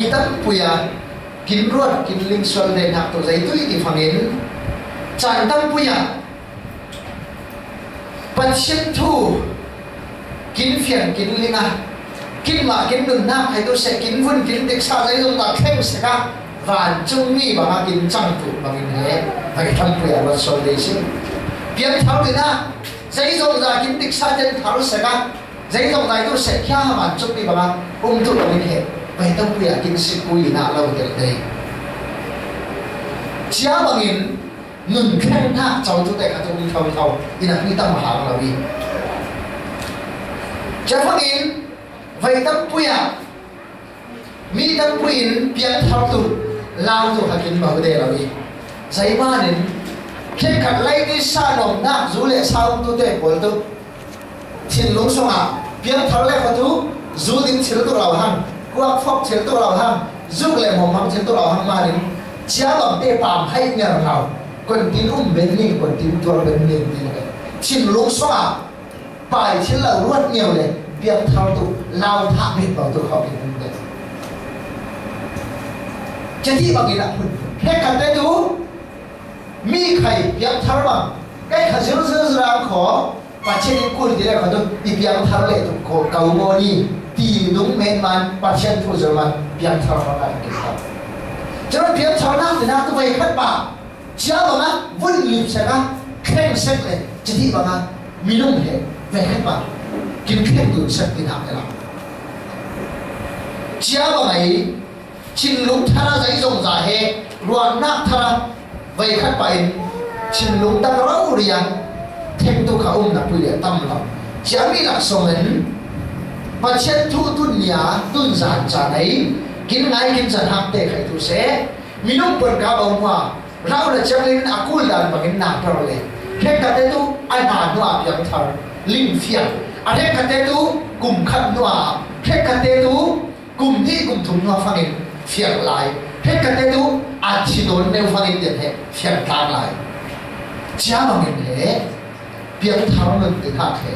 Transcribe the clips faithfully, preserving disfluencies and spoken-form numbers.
Tampuia kin ruat kin ling sual ve nak tu zei tui ti fangin, caan tampuia Pathian thu kin fian kin ling a, kin mah kin nunnak hai tu se kin vun kin diksa zei zong ta thleng sek a, vancung mi banga kin cang tu bangin he vai tampuia ruat sual ve sin. Piang thar ina zei zong za kin diksa ten thar sek a, zei zong zai tu sek khia ha vancung mi banga um tu bangin he vai tampuia kin sik ui na lo del dei. Cia bangin nun thleng hna co tu te kha tu um tho tho ina hui tam hang lo i. Cia bangin vai tampuia mi tampuin piang thar tu lau tu kha kin bau de lo i. Zei manin khenkhat lai ti sa nomnak zu le sa um tu te pawl tu thinlung sungah piang thar le kha tu zu ding thil tu lo hang, kuak fok thil tu lo hang, zuk le mawm hang thil tu lo hang manin cia bang te pam hai ngar ngau, kon tin um ben ning, kon tin tuar ben ning ti le thinlung sungah pai thil lo ruat ngiau le piang thar tu lau thah bet bau tu khau in um te. Cia ti bangin a hun. Hek khat te tu mi khai piang thar bang kai kha zir zir zir ang kho Pathian in kul ti le kha tu i piang thar le tu kho kau mo ni ti dung men man Pathian thu zir man piang thar bang a ki kha. Cia piang thar nak ti nak tu vai khat ba Cia banga vun lim sek a, khleng sek le, cia ti banga minung he ve khat ba kin khleng dun sek ti nak e la. Cia banga i thinlung thara zai zong za he ruahnak thara vai khat ba in thinlung tak rau ria theng tu kha um na pui le tam lo. Cia mi lak song in Pathian thu tun nia tun zan ca nei kin ngai kin zan hak te khai tu se minung pon ka bau hua Rau le ciang ling a kul dan bangin na tar le. Hrekkate tu a hna hnu a piang thar ling fiang. A hrekkate tu kum khat hnu a, hrekkate tu kum hnih kum thum hnu a fangin fiang lai. Hrekkate tu a thi dawn neu fangin tian he fiang tlang lai. Cia bangin he piang thar nun te hak he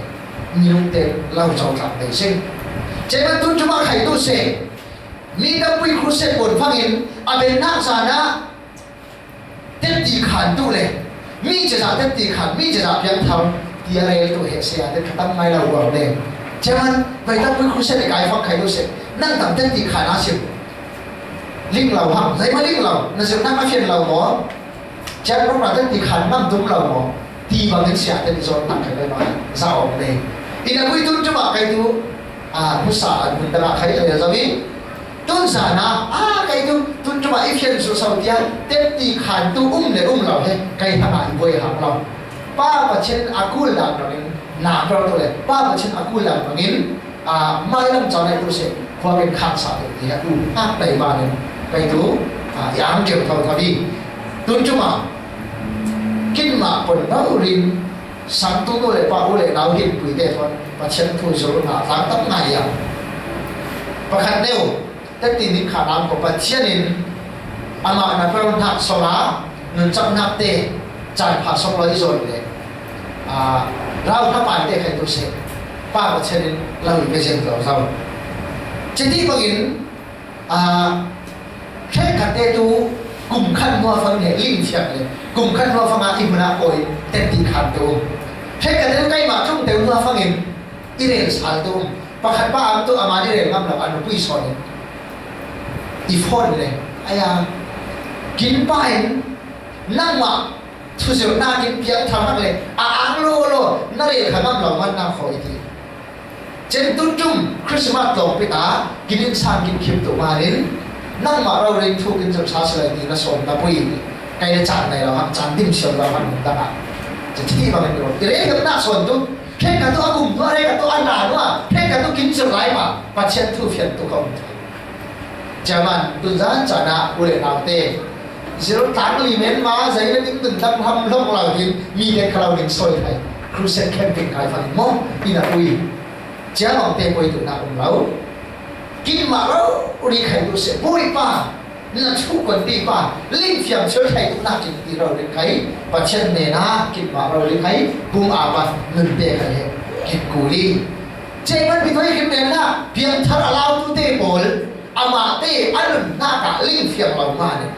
minung te lau cau tlang nei sing. Ceman tun cuma khai tu se. Mi tampuih khuset pon fangin a bennak zan ah tetti khan tu le mi ceza tetti khan mi ceza piang thar ti a rel tu he se a te khatam ngai lo uau le. Ceman vai tampuih khuset i kai fak khai tu se nang tam tetti khan a sim ling lo hang zai ma ling lo na zirnak a fian lo maw? Cian ruk na tetti khan ngam tum lo maw? Ti bangin siate nih zawn tak khai bai bang za awm nei. Ina pui tun cuma kai tu a husa an hun dang a khai le zawi. Tun zana a kai tu tun cuma i fian su sau tia tetti khan tu um le um lo he kai hang a i buai hang lo. Pa Pathian a kul dan bangin na pro tu le Pa Pathian a kul dan bangin a mailam cau nai tu se khua ken khang sa tu ti ha tu hak dai ba nen kai tu a yang keu thau thau di. Tun cuma kin ma pon bau rin sang tu nu le pa u le nau hin pui te thon Pathian thu zul na tang tak ngai ya. Pakhat neu tetti ning kha nam ko Pathian in amah na pau hnak song a nun cak hnak te caan pha song lo i zawn le a rau hna pai te khai tu se Pa Pathian in lo i pe zen zo zo. Citi bangin a hrekkhat te tu kum khat hnuah fang le ling fiang le kum khat hnuah fang a i hmun a kawi tetti khan tu hrekkhat te tu kai mah tlung te hnuah fangin i rel sal tu pakhat pa am tu aman i rel ngam lo a nupui sawn in i phone le aya kin pa in nangmah thuzirhnak in piang thar hak le a ang lo lo na rel kha ngam lo man na khawi ti. Cen tun tum Christmas tlawng pita kin in sang kin khim tu manin nangmah rori thu kin zirh sa si lai ti na sawm na pui kai le caan nai lo hang caan dim siam lo hang mun dang ah. Cen ti bang in i rel kha na sawn tu hrekkhat tu a kum tu a hrekkhat tu a na tu a hrekkhat tu kin zirh lai ma Pathian thu fian tu ka um. Chairman, tunzan caan ah u le naute zir tlang li men ma zei le ding tun dang hlam hlawk lo hin mi te kha lo ding sawi thai. Crusade camping kai fang maw ina ui. Cia bang te poi tu na um lo. Kin ma lo ri khai tu se poi pa na chu kon ti pa ling fiam chur khai tu na kin ti lo ri khai. Pathian ne na kin ma lo ri khai. Bum a pa nun te khai he kin ku li. Chairman mi thoi kin ne na piang thar a lau tu te pawl. Amahte a nunnak ah ling fiang lo mah ni.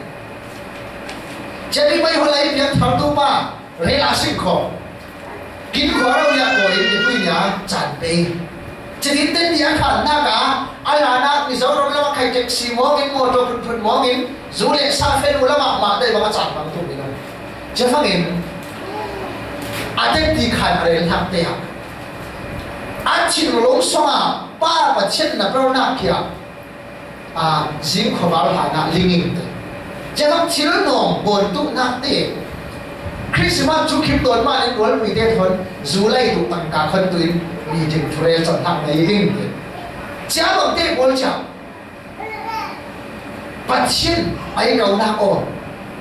Cemi mai holai piang thartu pa rel a sing khawh. Kin khua ro liah kawi in mipui nia caan pe. Citin ten nia khannak ah a lanak Mizoram lam a khai kek si mawngin, mawtaw phunphun mawngin, zu le sa fen uh lamah mah dai bang a caan bang tum in a. Cia fangin a teti khan a rel hnak te ah a thin lungsong ah pa Pathian na pernak khi ah a, zing khuaval hlanah lingin te. Cia bang thil nawng bawn tuhnak te. Christmas cu khim dawn mah in rualpui te thawn zu lei duh tangka khon tu in meeting thurel cawm hnak nei ding te. Cia bang te pawl cia Pathian a i kaunak aw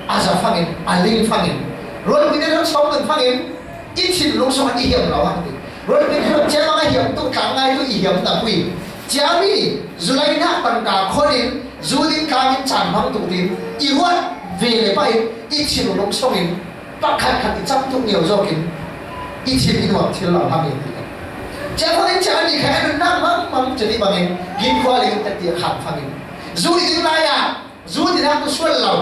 a za fangin, a ling fangin, rualpui te thawn sawm dun fangin, i thin lungsong i hiam lo a ti. Rualpui nih cia bang a hiam tu tlang ngai tu i hiam na pui. Cia mi zulai nak tangka khon in zu ding tlang in caan hmang tu tin i ruat ve le pah in i thin lungsong in pakhat khat i cam tu nio zawk in i thin i nuam thil lo hang in ti. Cia fangin cia ni kha a nunnak mang mang cia ni bangin gin khua ling tak ti a khang fangin zu i ding lai ah zu dinak tu sual lo.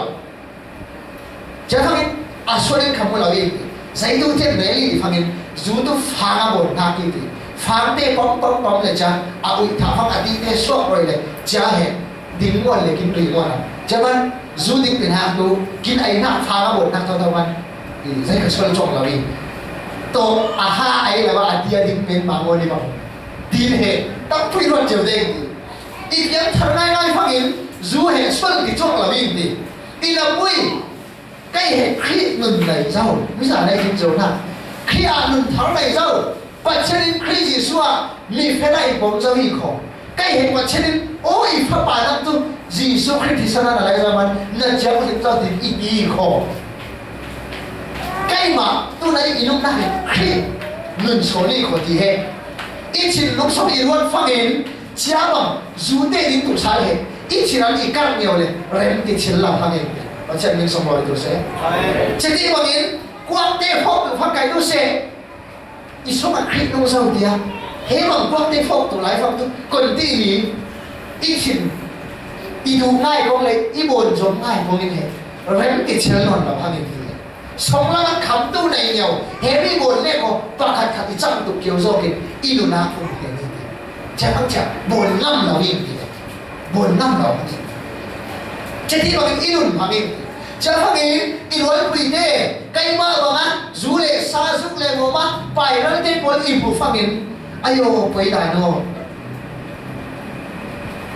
Cia fangin a sual in khamu lo i ti. Zeitu tian rel i fangin zu tu fang a bawn hnak i ti. Fangte pom pom pom le cia a uih thah fang a tite suak roi le cia he ding muan le kin rih muan a. Cia man zu ding pi hnak tu kin ai hnak fang a bawn hnak tawtawh man. I zei ka sual cawng lo i. Tawh a ha ai lo a tia ding pen mah muan i bang. Din he tam pui ruat cio deng ti. I piang thar ngaingai fangin zu he sual ti cawng lo i ti. I na pui. Kei he Khrih nun nei zo, misa nei ding zo hna. Khrih ah nun thar nei zo. Pathian in Khrih Jesuh ah mi fela i pom zo hi kho. Kei he Pathian in aw i fapa nak tu Jesuh Khrih thisen ah na lai zo man na cia u zo tin i ti hi kho. Keimah tu na i nunnak he Khrih nun sawn i kho ti he. I thin lungsong i ruat fangin cia bang zu te ding tu sal he. I thin an i kar nio le rem ti thil lo hang in. Pathian min song lo tu se. Amen. Cia ti bangin kuak te phawk tu fak kai tu se. I song a Khrih nung zo tia. He bang kuak te phawk tu lai fak tu kon ti ni. I thin i duh ngai kong le i bawn zom ngai kong in he. Rem ti thil nawn lo hang in ti le. Songlam ah khamtu nei nio, he mi bawn le ko pakhat khat i cang tuk kio zawk in i nun ah um he ni ti. Cia bang cia bawn ngam lo in ti. Bawn ngam lo in ti. Cia ti bang in i nun hmang in ti. Cia bang in i rualpui te, keimah bang ah, zu le sa zuk le mawm ah, pairal te pawl i bu fang in, ayo, poi dan aw.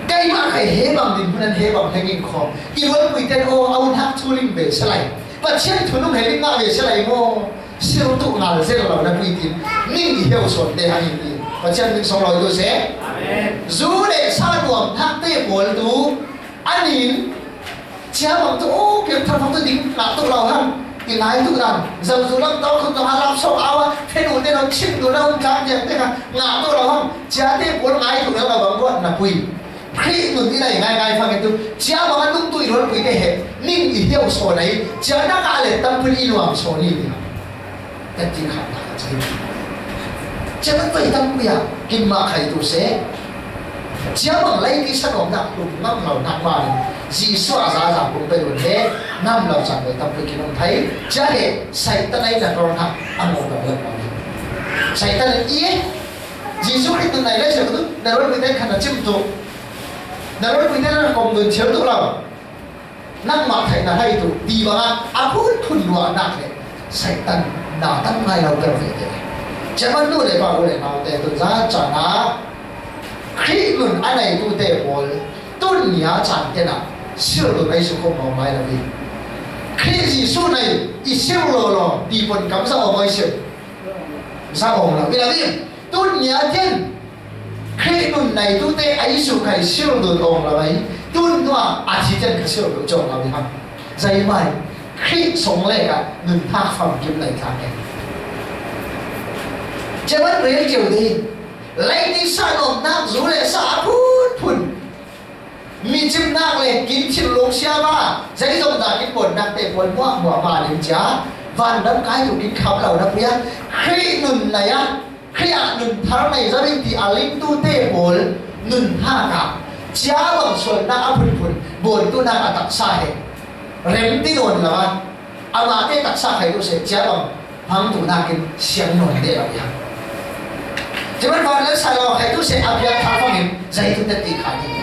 Keimah khai he bang din hmun an he bang heng in kho. I rualpui ten aw, au hnak thu ling ve si lai. Pathian thunung he ling ngah ve si lai maw? Sir tu ngal zel lo na pui tin. Ning i hiau sawn te hang in ti. Pathian min song lo tu se. Amen. Zu le sa nuam hnak te pawl tu. An in Cia bang tu, oh, piang thar bang tu ding ngah tu lo hang. I ngai tu dan. Zozu lam tawk khun tu ha lam sawk au a, phen u te lo chim tu lo hang tlang tiang te kha ngah tu lo hang. Cia te pawl ngai tu lo bang ruat na pui. Khrih nun i nei ngai ngai fang tu. Cia bang a nung tu i rualpui te he. Ning i hiau sawn ai. Cia na ngah le tam pui i nuam sawn i. Kan ti khat nak a cai. Cia bang pai tam pui a kin mah khai tu se. Cia bang lai ti sa nuam nak lum ngam lo nak ma ni. Jesuh a za za pum pai lun he ngam lo cang pai tam pui kin um thai. Cia he Satan ai na rol hak a ngam lo lak ma ni. Satan i e. Jesuh Khrih tun nai lai se tu na rol pui te khan na chim tu. Na rol pui te na kom dun chil tu lo. Nangmah theih na hlei tu ti bangah a phunphun luahnak le Satan na tam ngai lo ter ve te. Cia man nu le pa u le naute tu zan caan ah Khrih nun a nei tu te pawl tun nia caan tenah sir tu nei su khawm lo ngai lo hi. Khrih Jesuh nei i sir lo lo ti pon kam sa awng ai sir. Sa awng lo. Ila vim. Tun nia tian Khrih nun nei tu te a Jesuh khai sir dun awng lo ai. Tun nua a thi tian ka sir dun cawng lo ai hang. Zai mai Khrih song le ka nun hak fam kim lai tlang ai. Cia man rel keu dei. Lai ni sa nuam nak zu le sa a phun phun. Mi cimnak le kin thil lung siama, zeizong dah kin bawnnak te pawl hmuahhmuah ma ning cia, van dam kai tu kin kham lo na pia, Khrih nun nei a, Khrih ah nun thar nei zo in ti a ling tu te pawl nun hak ah, Cia bang sualnak a phunphun buantuhnak a taksa he remti nawn lo a, amahte taksa khai tu seh, cia bang hmang tunak in siang nawn deh lo hi hang. Cia bang vanlal sai lo khai tu seh, a biak thar fangin zeitu teti kha ding.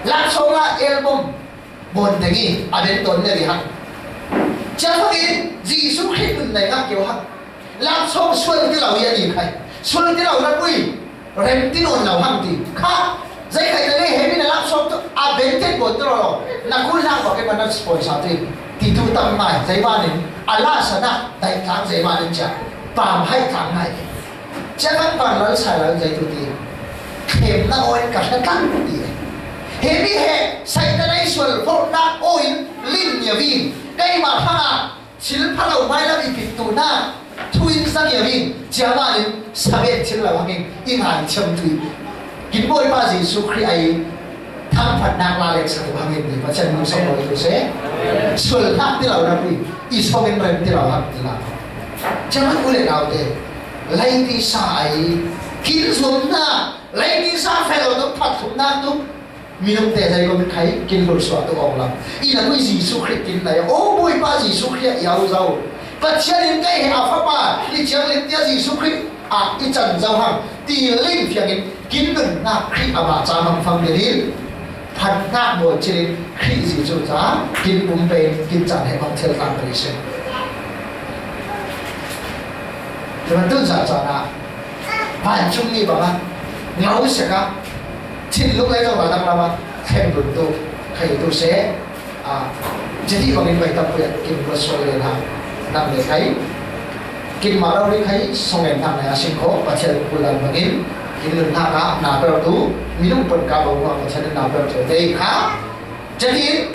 Laksawng ah album bawn teng i a ben tawn deh hi hang. Cia fangin Jesuh Khrih nun nei ngak kio hang. Laksawng sual ti lo i a ni khai. Sual ti lo na pui. Remti nawn lo hang ti kha. Zei khai ta le he mi na laksawng tu a ben tet bawn tu lo. Na kul hang bak e ma na sponsor tu ti tu tam ngai. Zei banin a la sana dai tlang zei banin cia. Pam hai tlang ngai. Cia kan vanlal sai lo zei tu ti. Khem na oin ka hre tlang ti. He mi he sai ta nai sual fo na oin lim nia vin. Kei ma hang a Thil pha lo mai lam i pit tu na thu in sa ngiam in, cia mah in sa bet thil lo hangin i ngai thiam tu i. Kin Bawipa Jesuh Khrih a i thangphatnak la lek sa tu hangin ni Pathian min sawm lo tu se. Sual hak ti lo na pui, i sawm in rem ti lo hak ti la. Cia mah u le nau te, lei ti sa a i kin zuam na, lei ti sa fel lo tu phat thum na tu. Minung te zei ko min khai kin hul suah tu awng lam. I na kui Jesuh Khrih kin na ya. O Bawipa Jesuh Khrih a i au zau. Pathian in kei he a fapa, i ciang lim tia Jesuh Khrih a i can zau hang. Ti lim fiang in kin nun na Khrih a ma ca mang fang din in. Phat na bawl cil in Khrih Jesuh ca kin um pe in kin can he mang thil tang pe sin. Tun sa ca na. Vancung ni bang a ngau sek a thinlung lei zong a dang lam a thleng run tu khai tu se. A, citi bangin vai tam pui a kin ko so le na nang le khai. Kin ma lo ri khai song en nang a sing ko Pathian ku lan bangin kin lun na ka na per tu minung pon ka bang wa Pathian na per tu dei kha. Citi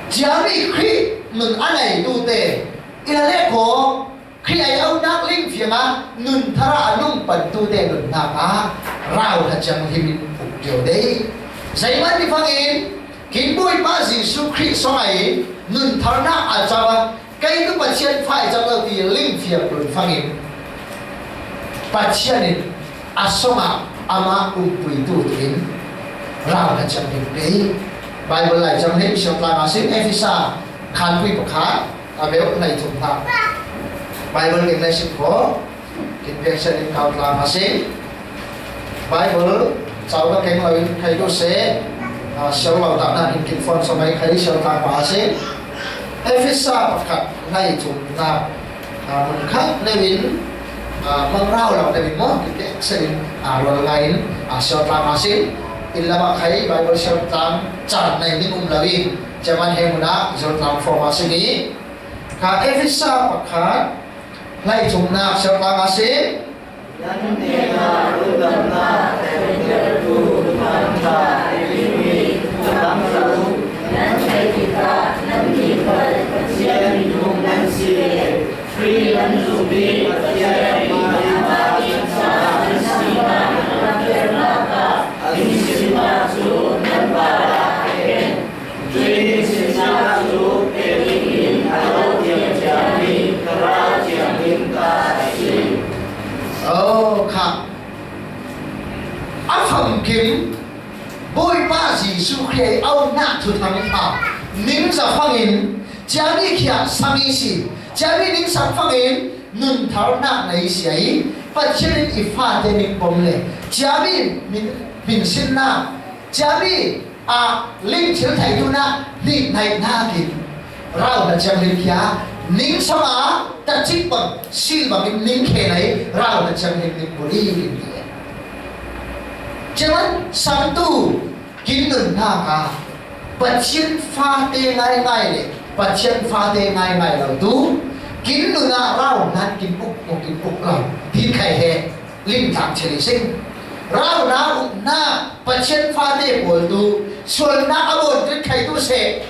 cia mi Khrih nun a nei tu te i la le ko Khrih a i aunak ling fiang a nun thar a lungpantute nunnak ah rauhla ciang him in uk kio dei. Zeiman ni fangin kin Bawipa Jesuh Khrih song a i nun tharnak a cam a kei tu Pathian fa i cam lo ti ling fiang lun fangin Pathian in a song ah amah umpui tu tu in rauhla ciang him pei. Bible lai ciang him siang tlang a sin Efesa khanpui pakhat a beuh hlei thum hna. Bible ning na sim ko. Kin pek se ning kau tlang a si. Bible cau ka keng lo in khai tu se. A, siau lo tak na kin kin fon so mai khai siau tlang pa a si. Efesa pakhat hlei thum na. A, mun khat lewin, a, mang rau lo lewin mo kin pek se in, a, rual ngai in, a, siau tlang a si. In lama khai Bible siau tlang can nai ning um lo in. Chairman he mun a siau tlang form a si ni. Kha Efesa pakhat hlei thumnak siatlang a si. Nan hnenah lungdamnak thengtertu thangṭha a timi a tamzaw. Nan theih tikah nannih khal Pathian minung nan si le Khrih nan zummi Pathian amah in sa nan si hna. An sinah cu nan parah a khen. Cuih sinah cu pekik in a lo tiam ciami thlarau thianghlim ta a si. Oh, kha. A famkim Bawipa Jesuh Khrih i aunak thuthang hna ningza fangin ciami khiah sang i si. Ciami ningsang fangin nun tharnak na i si a i Pathian in i fate ning pom le ciami min, min sinnak ciami a ling thil theih tu na nih naih na kin rauhla ciang lim khia ning song a tacik bang sil bang in ning khe nei rauhla ciang lim ning bul i kin ti. Ciaman sang tu kin nun hna ka Pathian fate ngai ngai le Pathian fate ngai ngai lo tu kin nun a rauhla kin uk uk kin uk lo tin khai he. Limtlang thil i sing. Rauhnak uknak Pathian fate pawl tu sualnak a bawn tu khai tu seh.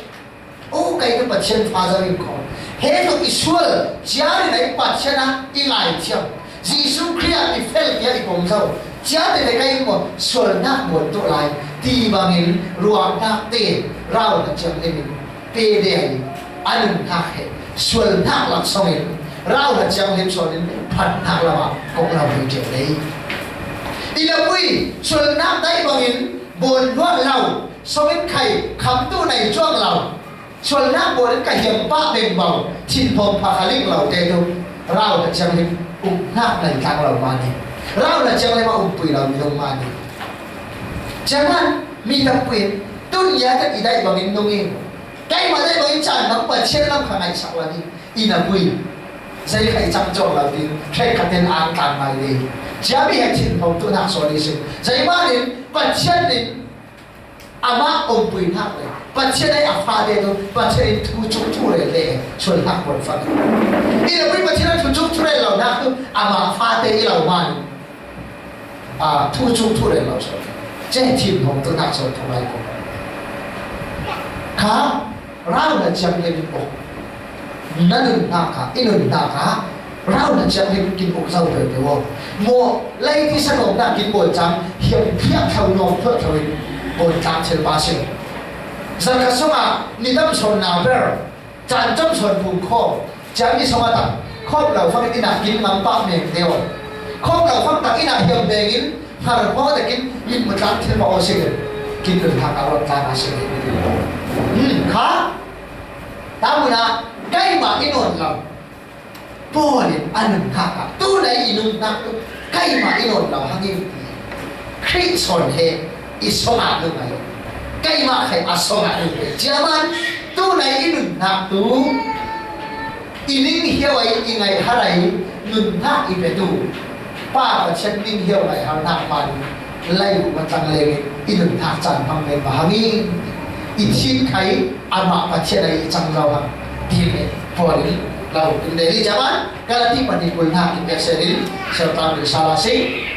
U kei tu Pathian fa zo in kho. He tu i sual cia ri nei Pathian a i ngai thiam. Jesuh Khrih a i fel kia i pom zo. Cia te te kai maw sualnak bawn tu lai. Ti bangin ruahnak te rauhnak ciang lim in. Pe dei a nunnak he sualnak laksawng in rauhla ciang lim sawn in phatnak lamah kong lo hoi ṭial dei. I napui, sualnak daih bangin bawl luat lo, sawm in khai, khamtu nei cuang lo, sualnak bawl in ka hiam pah beng bau, thinhawm pha kha ling lo te tu, rau na ciang lim, uknak nei tlang lo mah ni. Rau na ciang lim a umpui lo minung mah ni. Ciaman, mi tampi in, tun ya tak i daih bangin nung in, keimah daih bangin caan bang Pathian lam kha ngaihsak lo ni. I napui, zei kha i cang cawk lo ding, hrekkhat in ang tlang ngai ding. Cia mi he thinhawm tu hnak sawn i si. Zei manin Pathian in amah umpui hnak le Pathian ei a fate tu Pathian in thu cuk thu rel le sual hnak buan fak. I napui Pathian a thu cuk thu rel lo hnak tu amah fate i lo manin a, thu cuk thu rel lo sawn. Ceh thinhawm tu hnak sawn thong lai ko. Kha, rau na ciang lim in uk. Na nun hnak kha, i nun hnak kha, rau na ciang lim kin uk zo peuhpeuh aw. Maw, lei ti sa nuam hnak kin bawl cang, hiam phiak thau nuam thawh thau in bawl tlang thil pa si. Zarhkhat sungah, ni tam sawn na ber, caan cam sawn pum khawm, ciami sawm a tak, khawm lo fangin inn ah kin ngam pah meng deuh. Khawm lo fang tak inn ah hiam bengin, har hmaw takin, mit mu tlang thil pah aw singin, kin nun hak a ruat tlang a singin. Hmm, kha, ta mun ah, keimah i nawn lo. Paul in a nun hak ah, tu lei i nun hak tu, keimah i nawn lo hangin, Khrih sawn he i sawng ah nung ahi. Keimah khai a sawng ah nung ahi. Ciaman, tu lei i nun hak tu, i ning hiau ai, i ngaih har ai, nun hak i petu. Pa Pathian ning hiau ngaih har hnak man, lei uh matang lengin, i nun hak caan hmang men ma hangin, i thin khai, amah Pathian ai i cang lo hang. Ti le, Paul in, lo, in le, ni ciaman, Galati pahnih kul hnak in biaksen in, siangtho in sal a si.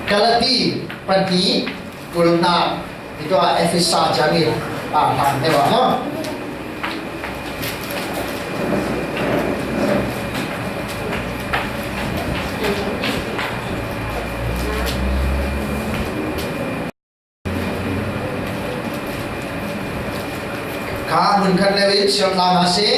Galati pahnih kul hnak, i tua Efesa ciang in, a hlan deuh ah maw. Kha, hmun khat le in siangtho a si.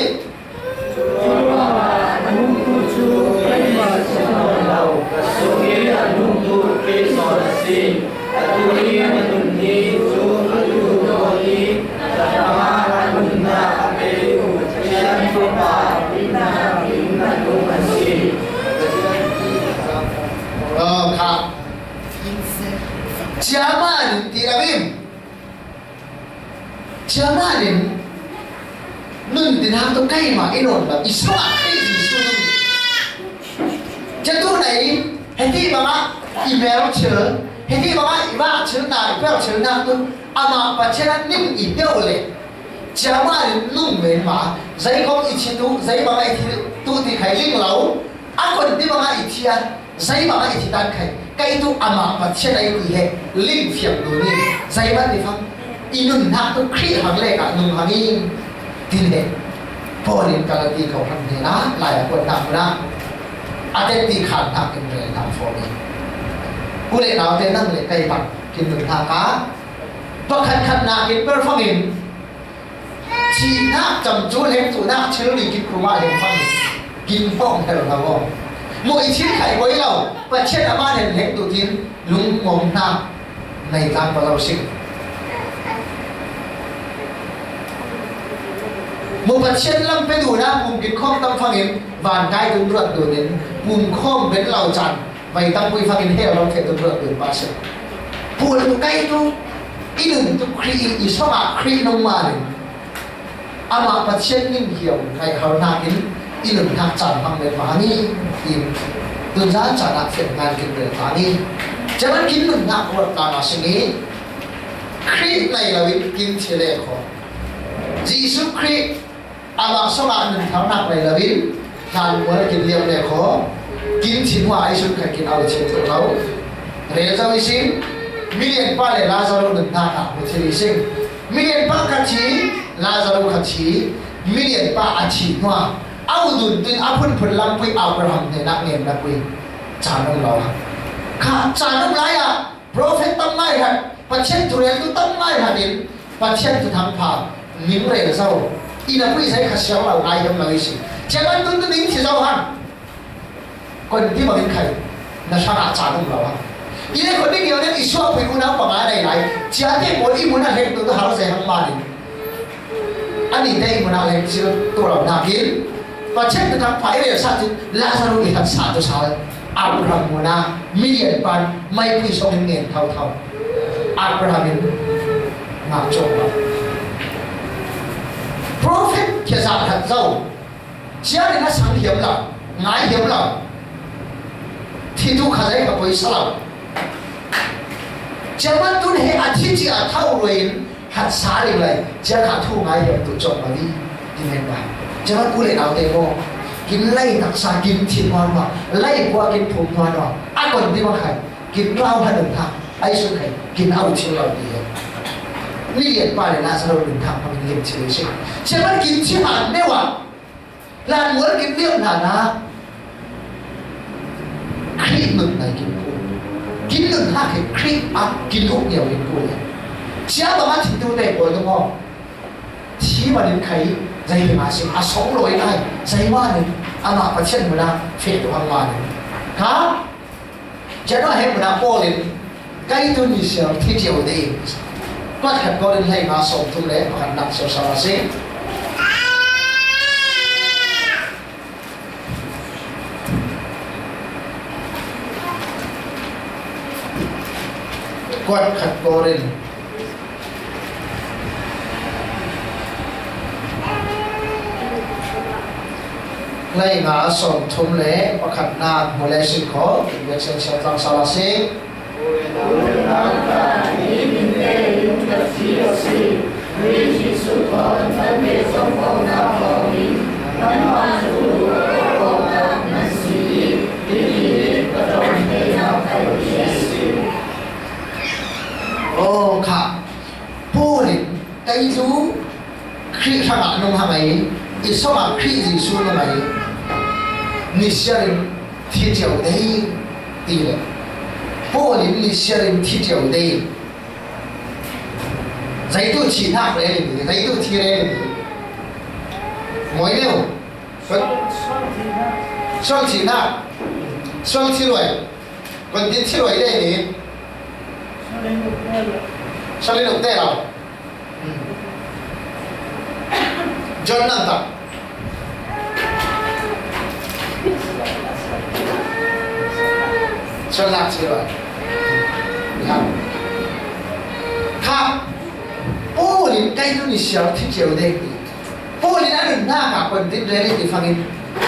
Aw, kha. Ciaman ti lo in. Ciaman in nun tin hang tu keimah i nawn lo, i sungah Khrih Jesuh nun. Cia tu nei, heti bangah i mel thil, heti bangah i vak thil na, i pel thil nak tu, amah Pathian a ning i deuh le. Ciaman in nung men ma, zei kong i thi tu, zei bangah i thi tu ti khai ling lo, a kon ti bangah i thi a, zei bangah i thi tan khai, kei tu amah Pathian a i ti he, ling fiang tu ni, zei bang ti fang, i nun hnak tu Khrih hang le ka nung hang in, tin he, Paul in Galati ko hang he na, lai a kuan hnak na, a te ti khan hnak in rel hnak fo ni. U le nau te nang le kei bang, kin nun hnak a, pakhat khat nak in per fang in, Thihnak cam cu lengtuhnak thil ni kin khrumah leng fang kin pawng hel lo aw. Mu i thil khai poi lo, Pathian amah nen lengtuh tin lungmuang hna nei tlang pa lo si. Mu Pathian lam pe duhnak pum kin khawm tam fangin van kai tun ruat dunin pum khawm ben lo can Vai tampi fakin hell lam khe tu ruat tu pa si. Pul tu kai tu, i nun tu Khrih, i sawng ah Khrih nung ma ning. Amah Pathian ning hiau ngai hau hnakin i nun hnak caan hmang le hmang i, in tun zan caan ah fian ngan kin rel ta ni. Caman kin nun hnak ruat ta na si ni. Khrih nai lo in kin thi le kho. Jesuh Khrih Amah sawng ah nun thar hnak lei lo in, hlan mual kin liam le kho, kin thin hua ai sun khat kin au chin tuk lo. Rel zo i sin, milian pa le Lazaro nun hnak ah hmu thil i sin. Milian pa khat thi, Lazaro khat thi, milian pa a thi hnuah, au dun tun a phunphun lampui Abraham hnenah ngen na pui. Caan um lo. Kha caan um lai ah, Prophet tam ngai hrat, Pathian thurel tu tam ngai hrat in, Pathian thuthang pha, ning rel zo, i na pui zai kha siang lo ngai hiam lo i si. Ciaman tun tu ning thi zo hang. Kon ti bangin khai, na hrang ah caan um lo hang. I le khut ding hiau den i suahpui unau panga nei lai. Ciate pawl i mun a leng tu tu hau se hang manin. Ani te i mun a leng cil tu lo nakin. Pathian tu tak pai ve sa tu Lazarus i tak sa tu sa. Abraham mun a milian pan mai pui song in ngen thau thau. Abraham in ngah cawk lo. Prophet khia zah that zo. Cianin a sang hiam lo, ngai hiam lo. Thi tu kha zai kha poi sa lo. Ciaman tun he a thi ci a thau ruin hat sa ring lai. Cia kha thu ngai hiam tu cawk lo i. Ti men ba. Ciaman u le nau te mo. Kin lai taksa kin thi nuan ma. Lai kua kin phum nuan ma. A kon ti ma khai. Kin klau ha dong tha. Ai sun khai. Kin au thil lo ti he. Milian pa le Lazarus dong tha. Pa kin lim thil si. Ciaman kin thi ha ne wa. Lan mual kin liam hna na, Khrih nun nai kin ku. Kin nun hna khi Khrih ah kin uk ngiau kin ku le. Cia bang a thi tu te pawl tu maw? Thi manin khai, zei hi ma si, a song loi nai, zei manin, amah Pathian mun a feh tu hang manin. Kha, Cia hnu he hmun ah Paul in, "Kei tu ni siar thi cio ding." Kuat khat Korin hleinga sawmthum le pakhatnak siar sal a si. Kuat khat Korin hleinga sawmthum le pakhatnak hmu le sin kho, Biaksen siangtlang sal a si. Aw, kha. Paul in, "Kei cu Khrih hrangah nung hang ei, i songah Khrih Jesuh nung ei, ni siar in thi cio dei," ti le. Paul in ni siar in thi cio dei. Zeitu thihnak rel in, zeitu thi rel in. Mawi lio. Sual thihnak. Sual thi luai. Kon tin thi luai dei ni. Sual in uk te lo. John nang tak. Sual nak si lo. Ya. Kha. Paul in kei tu ni siar thi cio dek ni. Paul in a nunnak ah kon tin rel in ti fangin.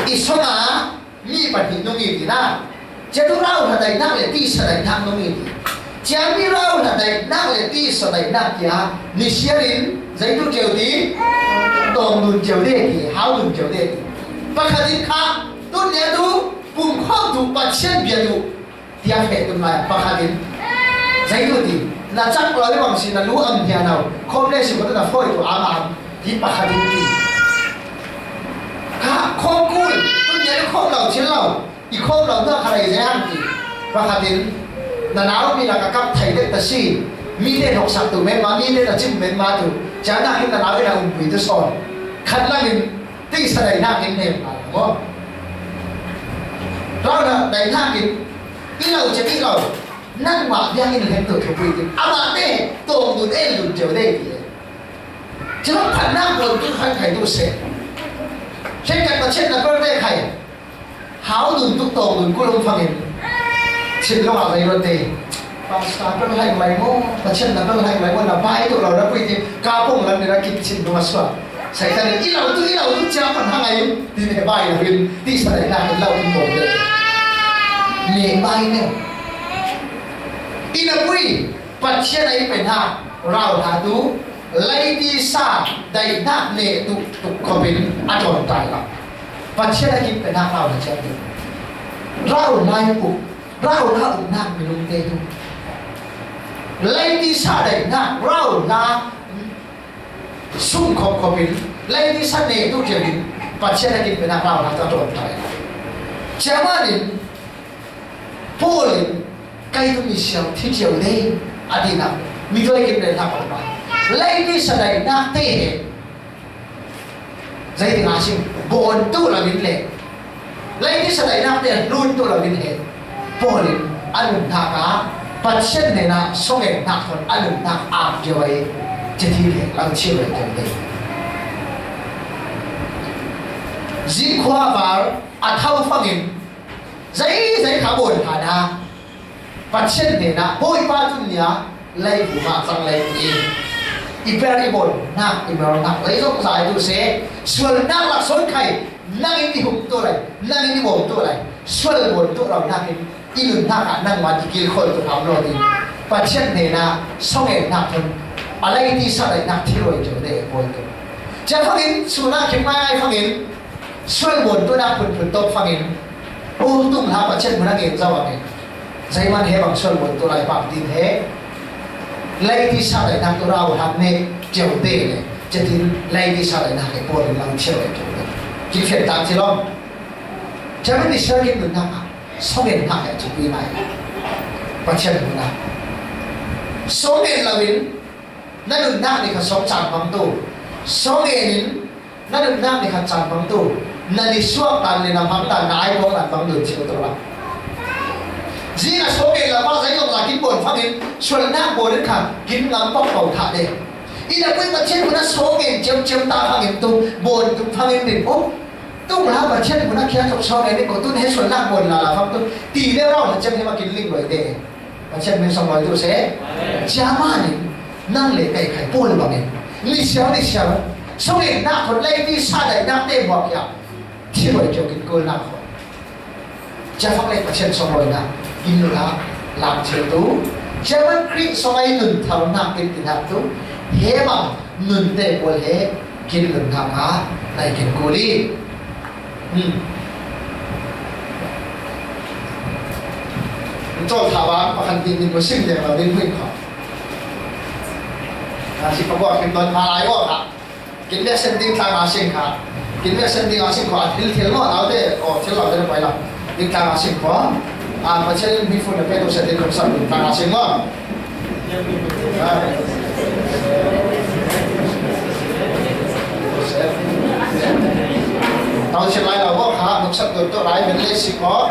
I song a mi pahnih nung i ti na. Cia tu rauhla daihnak le tisa daihnak nung i ti. Cia mi rauhla daihnak le tisa daihnak kia ni siar in zeitu cio ti? Tawng nun cio de ti, hau nun cio de ti. Pakhat in kha, tun nia tu, pumkhawm tu, Pathian bia tu, tia feh tun lai pakhat in. Zeitu ti, na cak lo i bang si na lu am hnia nau, khawm le si ko tu na fawi tu am am, ti pakhat in ti. Kha, khawm kul, tun nia tu khawm lo chin lo. I khawm lo hna kha lei zeihang ti. Pakhat in, "Na nau mi lak a kap thei dek ta si. Mi te hnoksak tu men ma, mi te na cim men ma tu. Cia nak in na nau in a umpui tu sawn. Khat lang in tisa daihnak in nem lai maw? Rauhla daihnak in i lo cia i lo. Nangmah biakinn hlem tu thupui ti. Amah te tawng dun el dun cio dei ti. Cia phatnak pawl tu khan khai tu seh. Hlen kat Pathian na per te khai." Hau nun tuk tawng nun kul um fangin. Chin lo a zei lo te. Pastor bel hai mai mo, Pathian na bel hai mai mo, na bai tu lo na pui ti. Ka pong lan ni na kip chin lo a sua. Satan i lo tu, i lo tu cia pan hang ai. Ti ne bai lo in, tisa daihnak in lo in mo de. Ne bai ne. I na pui, Pathian a i pen ha, rau ha tu. Leitisa daihnak neh tuk tuk khawpin a ṭawnṭai lo. Pathian a kip pen ah rauhla ciat ding. Rauhla uk, rauhla uknak minung te tu. Leitisa daihnak rauhla sung khawp khawpin, leitisa neh tuk ciatin Pathian a kip pen ah rauhla ta ṭawnṭai lo. Ciamanin Paul in, "Kei tu mi siang thi cio dei," a tinak, mi tuai kip le hnak awk. Leitisa daihnak te he. Zeitik a sim, bawn tu lo in le. Leitisa daihnak te hlun tu lo in he. Paul in, a nunnak ah, Pathian hnenah sawngennhak thawn a nunnak ap cio ai, citi he lang chio ai cio te. Zingkhua var a tho fangin zeizei kha bawn hna na, Pathian hnenah Bawipa tun nia leivum ah cang lei i, i per i bawnnak i mernak lei zong zai tu se, sualnak laksawn khai nangin i hum tu lai, nangin i bawm tu lai, sual bawn tu lo nakin i nunnak ah nangmah i kilkhawl tu hram lo ding. Pathian hnenah sawngennhak thawn a lei tisa daihnak thil uai cio te pawl tu. Cia fangin, sunak khim ngaingai fangin, sual bawn tunak phunphun tawk fangin, u tung hla Pathian hmun a ngen zo a ngen. Zeiman he bang sual bawn tu lai pang din he, lei tisa daihnak tu rau hlan ne cio te le, cetin lei tisa daihnak he pawl in lang cio te cio te. Kin fian tak ci lawm. Cia min i sial kin nunnak ah sawngennhak he ci pi ngai. Pathian hmun ah sawng ngen lo in, na nunnak ni khat sawng caan hmang tu. Sawng ngen in, na nunnak ni khat caan hmang tu. Na nisuak dan le na hmang dan, na aipuang dan hmang dun ci tu la. Zing a sawng ngen lo ah zei zong la kin bawn fangin, sualnak bawn in kha kin ngam pok ko thah de. I na pui Pathian hmun a sawng ngen ciamciam ta fangin tu, bawn tum fangin din. Oh, tung la Pathian hmun a khian tuk sawng ngen in ko tun he sualnak bawn la la fang tu. Ti le rau na ciam he ma kin ling lo de. Pathian min sawng lawi tu se. Amen. Cia manin nang le kei khai pawl bangin, ni siang ni siang sawngennhak thawn lei tisa daihnak te muak hiam, thil uai cio kin kulnak khawh. Cia fak le Pathian sawng lawinak kin lak, lak thil tu. Cia man Khrih sawng ai nun tharnak kin tinhak tu. He bang nun te pawl he kin nun hna kha nai kin kul i. Hmm. Cawl thah bang pakhat nih min mu sim deng lo ding hui kho. Nga si pakua kim don pha lai aw kha. Kin vek sen ding tlang a sing kha. Kin vek sen ding a sing kho a thil thil maw nau te aw thil lo te na pai lo. Ding tlang a sing kho. A Pathian in hmifun na pe tu sen ding kho sa ding tlang a sing maw. Tau chin lai lo kha, nuksak tu tu lai men le si ko.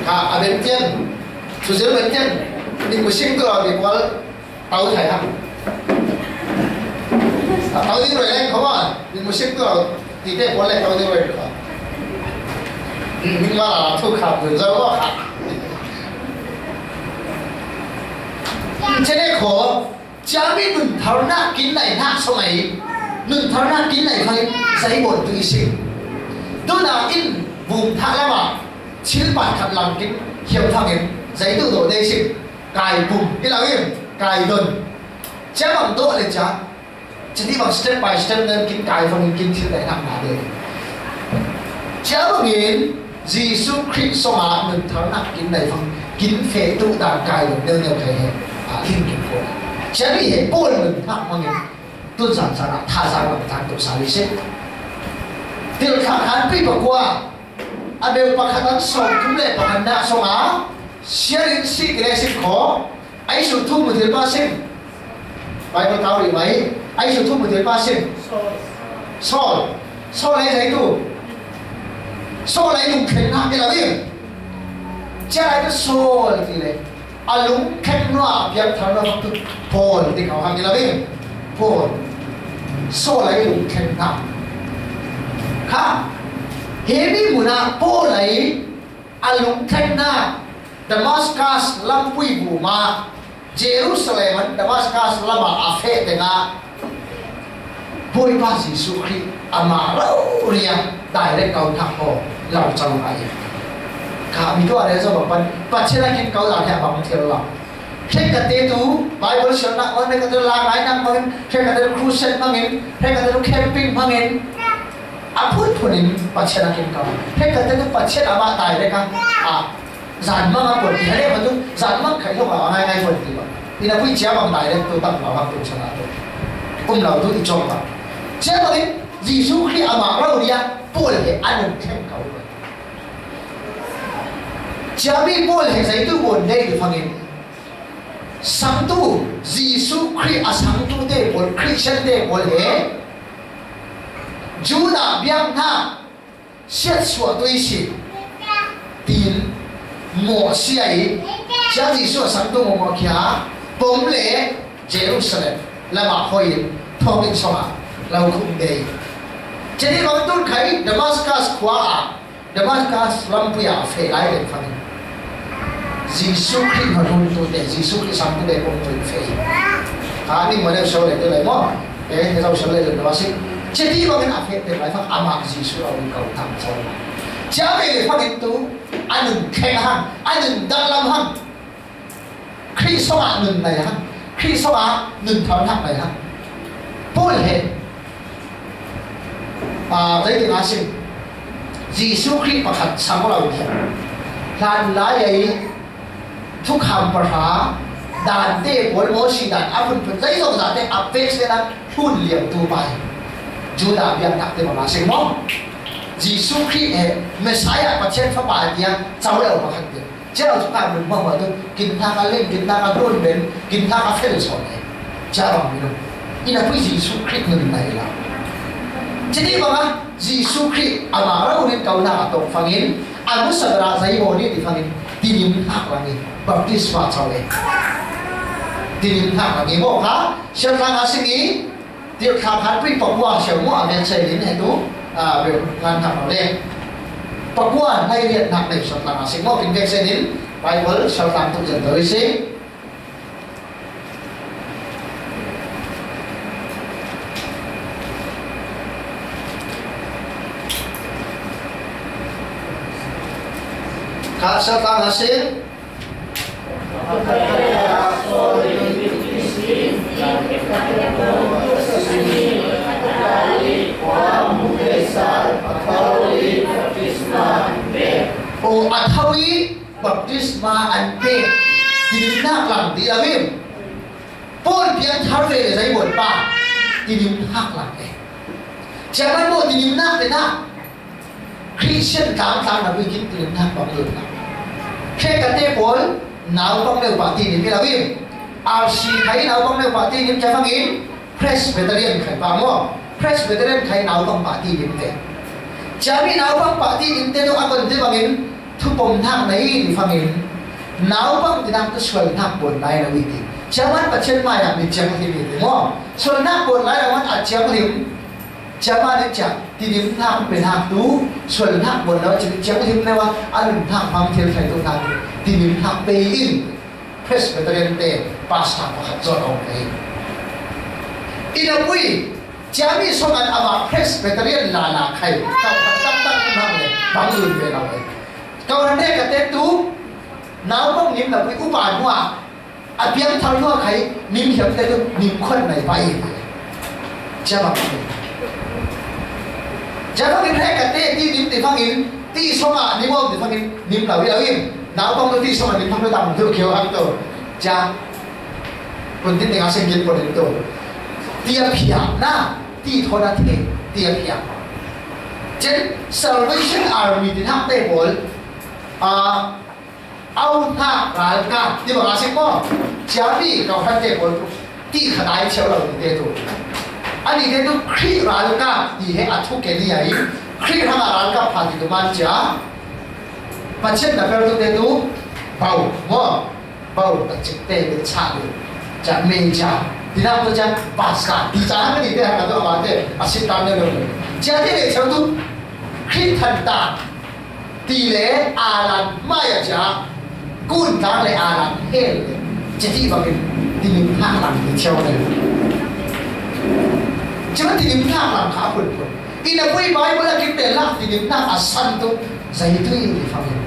Kha, a ben tian, su zil ben tian, ni ku sing tu lo ni kual, tau thai ha. Tau ni roi leng kho ma, ni ku sing tu lo. Ti te pawl le ko ding roi ko. Ning ma la thu kha bun zo ko kha. Chene ko, cia mi nun tharnak kin lai nak so mai. Nun tharnak kin lai fai sai bon tu isi. Tu na in bum tha lama. Chil pat khat lang kin hiam thangin sai tu do dei sim. Kai bum, i lau im, kai don. Cia bang do le cia. Chiti bang step by step nan kin kai fangin kin thil dai nak na de. Cia bangin Jesu Khrih song a nun tharnak kin dai fang kin feh tu dan kai lo neu neu kai he. A kin kin ko. Cia mi he Paul nun thak mangin tun san san a tha san bang tang tu sa li se. Til kha khan pi pakua. A beu pakhat an sawm thum le pakhat na song a siarin si kile sim kho. Ai su thu mu thil pa sim. Bible tau rih mai. Ai su thu mu thil pa sim. Saul. Saul ai zai tu. Saul ai lungthleng hna ke lo in. Cia ai tu Saul ti le. A lungthleng nua a piang thar nua tu Paul ti kau hang ke lo in. Paul. Saul ai lungthleng hna. Kha. He mi muna Paul ai a lungthleng hna. Damascus lampui bu ma Jerusalem an Damascus lama a feh tengah Bawipa Jesuh Khrih amah rori a direct kau thak ko lo cang ngai. Kha mi tuah rel zo bang pan Pathian a kin kau dan hi a bang thil lo. Hrekkhat te tu Bible sialnak hmangin, hrekkhat te tu la ngainak hmangin, hrekkhat te tu crusade hmangin, hrekkhat te tu camping hmangin, a phunphun in Pathian a kin kau. Hrekkhat te tu Pathian amah direct a, a, zan mang a pon ti, hale patu, zan mang khai lo a ngai ngai pon ti ba. Ina pui cia bang direct tu tam lo bang tu sana tu. Um lo tu i cawk ba. Cia bangin Jesuh Khrih amah rori a Paul he a nun thleng kau. Cia mi Paul he zai tu bon dei tu fangin. Sangtu, Jesuh Khrih a sangtu te pawl, Christian te pawl he Judah biak hna siatsuah tu i si. Tin mawh sia i, cia Jesuh a sangtu mawh mawh khia, pom le Jerusalem lamah hoi in, thawngin sawngah lo khum dei. Cia ni bang tun khai Damascus khua ah, Damascus lampui ah a feh lai den fangin, Jesuh Khrih hnuntute, Jesuh Khrih sangtute pom tun feh. A ni mawh le so le tu lai maw. Eh, he zo so le tu na si. Cia ni bangin a feh den lai fang amah Jesuh lo in ko tam so. Cia ve le fangin tu, a nun thleng hang, a nun danglam hang. Khrih sawngah nun nei hang, Khrih sawngah nun tharnak nei hang. Paul he, a, zeitin a si, Jesuh Khrih pakhat sang lo hi. Hlan lai ei, thukham pahra, dante pawl, Mosi dan, a phunphun, zeizong zate a pek sena hun liam tu pai. Judah biaknak te bang a si maw. Jesuh Khrih he, Messiah, Pathian Fapa tiang, cau lo pakhat tiang. Cia lo cu ka mun hmang hmang tu, kin hna ka len, kin hna ka hlun ben, kin hna ka fel sawn e. Cia bang mi lo. Ina pui Jesuh Khrih nun na i la. Cia ni bang a, Jesuh Khrih amah rau rin kau na a tawk fangin, a nusa ra zai baw ni ti fangin, tinim hnak lang i, baptisma cau e. Tinim hnak lang i, maw kha, siatlang a sing i, Tirhthlah khan pui pakua siau maw a vek sei in he tu, a, bel ngan hnak lo le. Pakua hlei riat hnak nei suat tlang a si maw kin vek sei in Bible suat tlang tu zan to i si. Kha suat tlang a si. O, a tho i baptisma an pek. Tinimnak lang ti lo in. Paul piang thar ve le zei buat pa. Tinimnak lang e. Cia kan maw tinimnak te na. Christian tlangtlangna buikin tilimnak bang lut hna. Khrek kate pawl naupang neupa tilim i lo in, R C khai naupang neupa tilim cia fangin Presbyterian khai pa maw, Presbyterian khai naupang pa tilim ve. Ciami naupang pa tilim te tu a kon te bangin thupom hnak na i ti fangin naupang tinak tu sual hnak pawl lai lo i ti. Ciaman Pathian mai ah mi ciang hlim i ti maw, sual hnak pawl lai lo man a ciang hlim. Ciaman nih cia, tinim hnak pe hnak tu, sual hnak buan lo, cin ciang hlim lo a, a nun hnak hmang thil thei tu hnak, tinim hnak pe in, Presbyterian te, pastor pakhat zawn a um ve. Ina pui, ciami song an amah Presbyterian lala khai, kau khat taktak hnak le, bang lun ve lo ve. Kau hne ka te tu, naupang nim na pui upa hnuah, A piangthar hnuah khai nim hiam te tu nim khuat mai pai. Cia bang. Cia bang in hek ka te ti nim ti fangin ti song ah nim om ti fangin nim lo i lo in. Naupang tu ti song ah nim fang tu tam tu kio hang tu. Cia. Kun tin ding a sing kin pon in tu. Ti a phiak na ti thawn a the ti a phiak. Cia Salvation Army ti hnak te pawl. A Auhnak ralkap ti bang a si maw? Ciami kau hran te pawl tu ti khat ai cheu lo ni te tu. Ani te tu Khrih ralkap ti he a thuk ke ni ai. Khrih hrang a ralkap pha ti tu man cia. Pathian na per tu te tu bau maw? Bau ta cik te le cha le. Cia me cia. Ti nak tu cia bas ka ti cia hang ni te hang tu a ma te a si tam le lo. Cia te le cheu tu Khrih than ta. Ti le aa lan mai a cia, kun tlang le aa lan hel le, cia ti bangin tinim hnak lang ti cheu le. Cia tinim hnak lang kha a phunphun. Ina pui Bible a kin bel lak tinim hnak a san tu, zei tui ti fangin.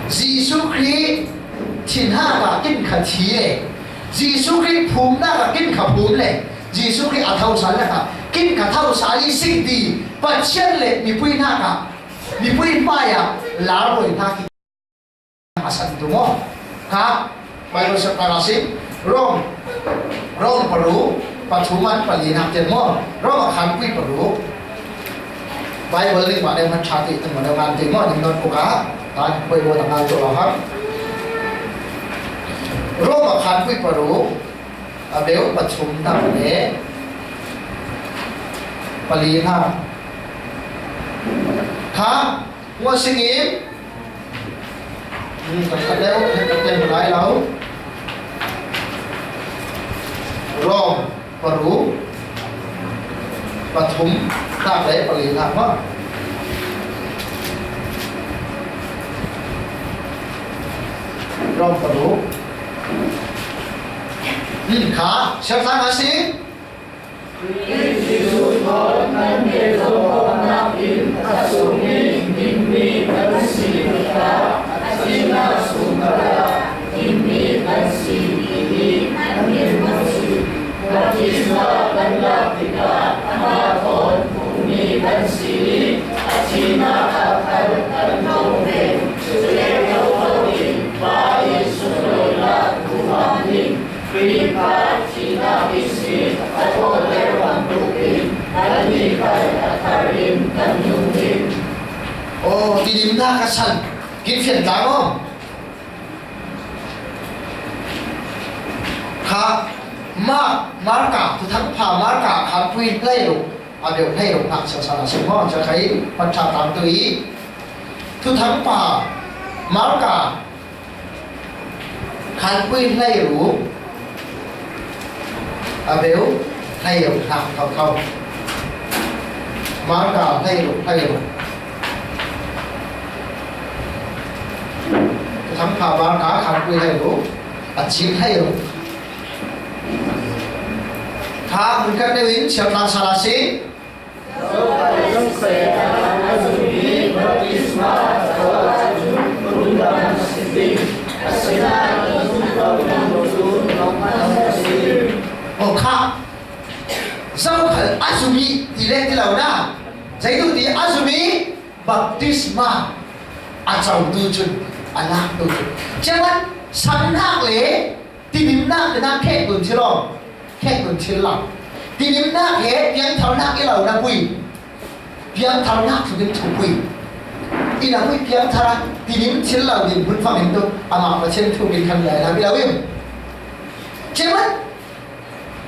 Jesuh Khrih thin hak a kin kha thi le, Jesuh Khrih phumnak a kin kha phum le, Jesuh Khrih a thosal le kha, kin kha thosal i sing ti, Pathian le mipui hnak a Mipui hmai ah lar buai hna khi a san tu maw? Kha Bible chapter a si, Rom, Rom paruk, pathum an pali nak tian maw? Rom a khanpui paruk. Bible ning mah deuh hman ṭha ti, ning mah deuh ngan ti maw? Ning notebook ah, kan poi baw tak ngan tu lo hang. Rom a khanpui paruk, a beuh pathum tak le pali hna. Kha, Hua singin, Hmm, ka khat deuh, ka khat deuh lai lo. Rom paruk, pathum, tak le pali tak maw. Rom paruk. Hmm, kha, siangtho a si. Khrih Jesuh thawn kan pehzawh awknakin a sungmi dinmi kan si hi kha, a thihna sung khatah dinmi kan si ti hi kan hngalh si. Baptisma kan lak tikah amah thawn hukmi kan si i a thihna ah khal kan tlawm ve. Cule thotho in Pa ii sunlonak hmuh ding, Khrih kha thihnak ihsin a thawhter bantukin nannih khal a thar in kan nung ding. Aw, tidimnak a san kin fian tlang aw. Kha, Mark, Marka, Thuthangpha Marka khanpui hleiruk, a beuh hleiruk hnak siangtho a si maw, ca khai hmantha tangtu i Thuthangpha Marka khanpui hleiruk, a beuh hleiruk hnak thotho. Marka hleiruk, hleiruk. Thuthangpha Marka khanpui hleiruk, a cik hleiruk. Kha, hmun khat deuh in siangtho sal a si. Aw kha, zokhal a zum i ti le ti lo na, zeitu ti a zum i baptisma a cotu cun a laktu cu. Cuman sanghnak le tidimnak tinak khek dun thil aw, khek dun thil lo. Tidimnak he piangtharnak i lo na pui. Piangtharnak thu in thupui. I na pui piangthar a, tidim thil lo din hmun fangin tu, amah Pathian thu in kan lai lam i lo im. Cuman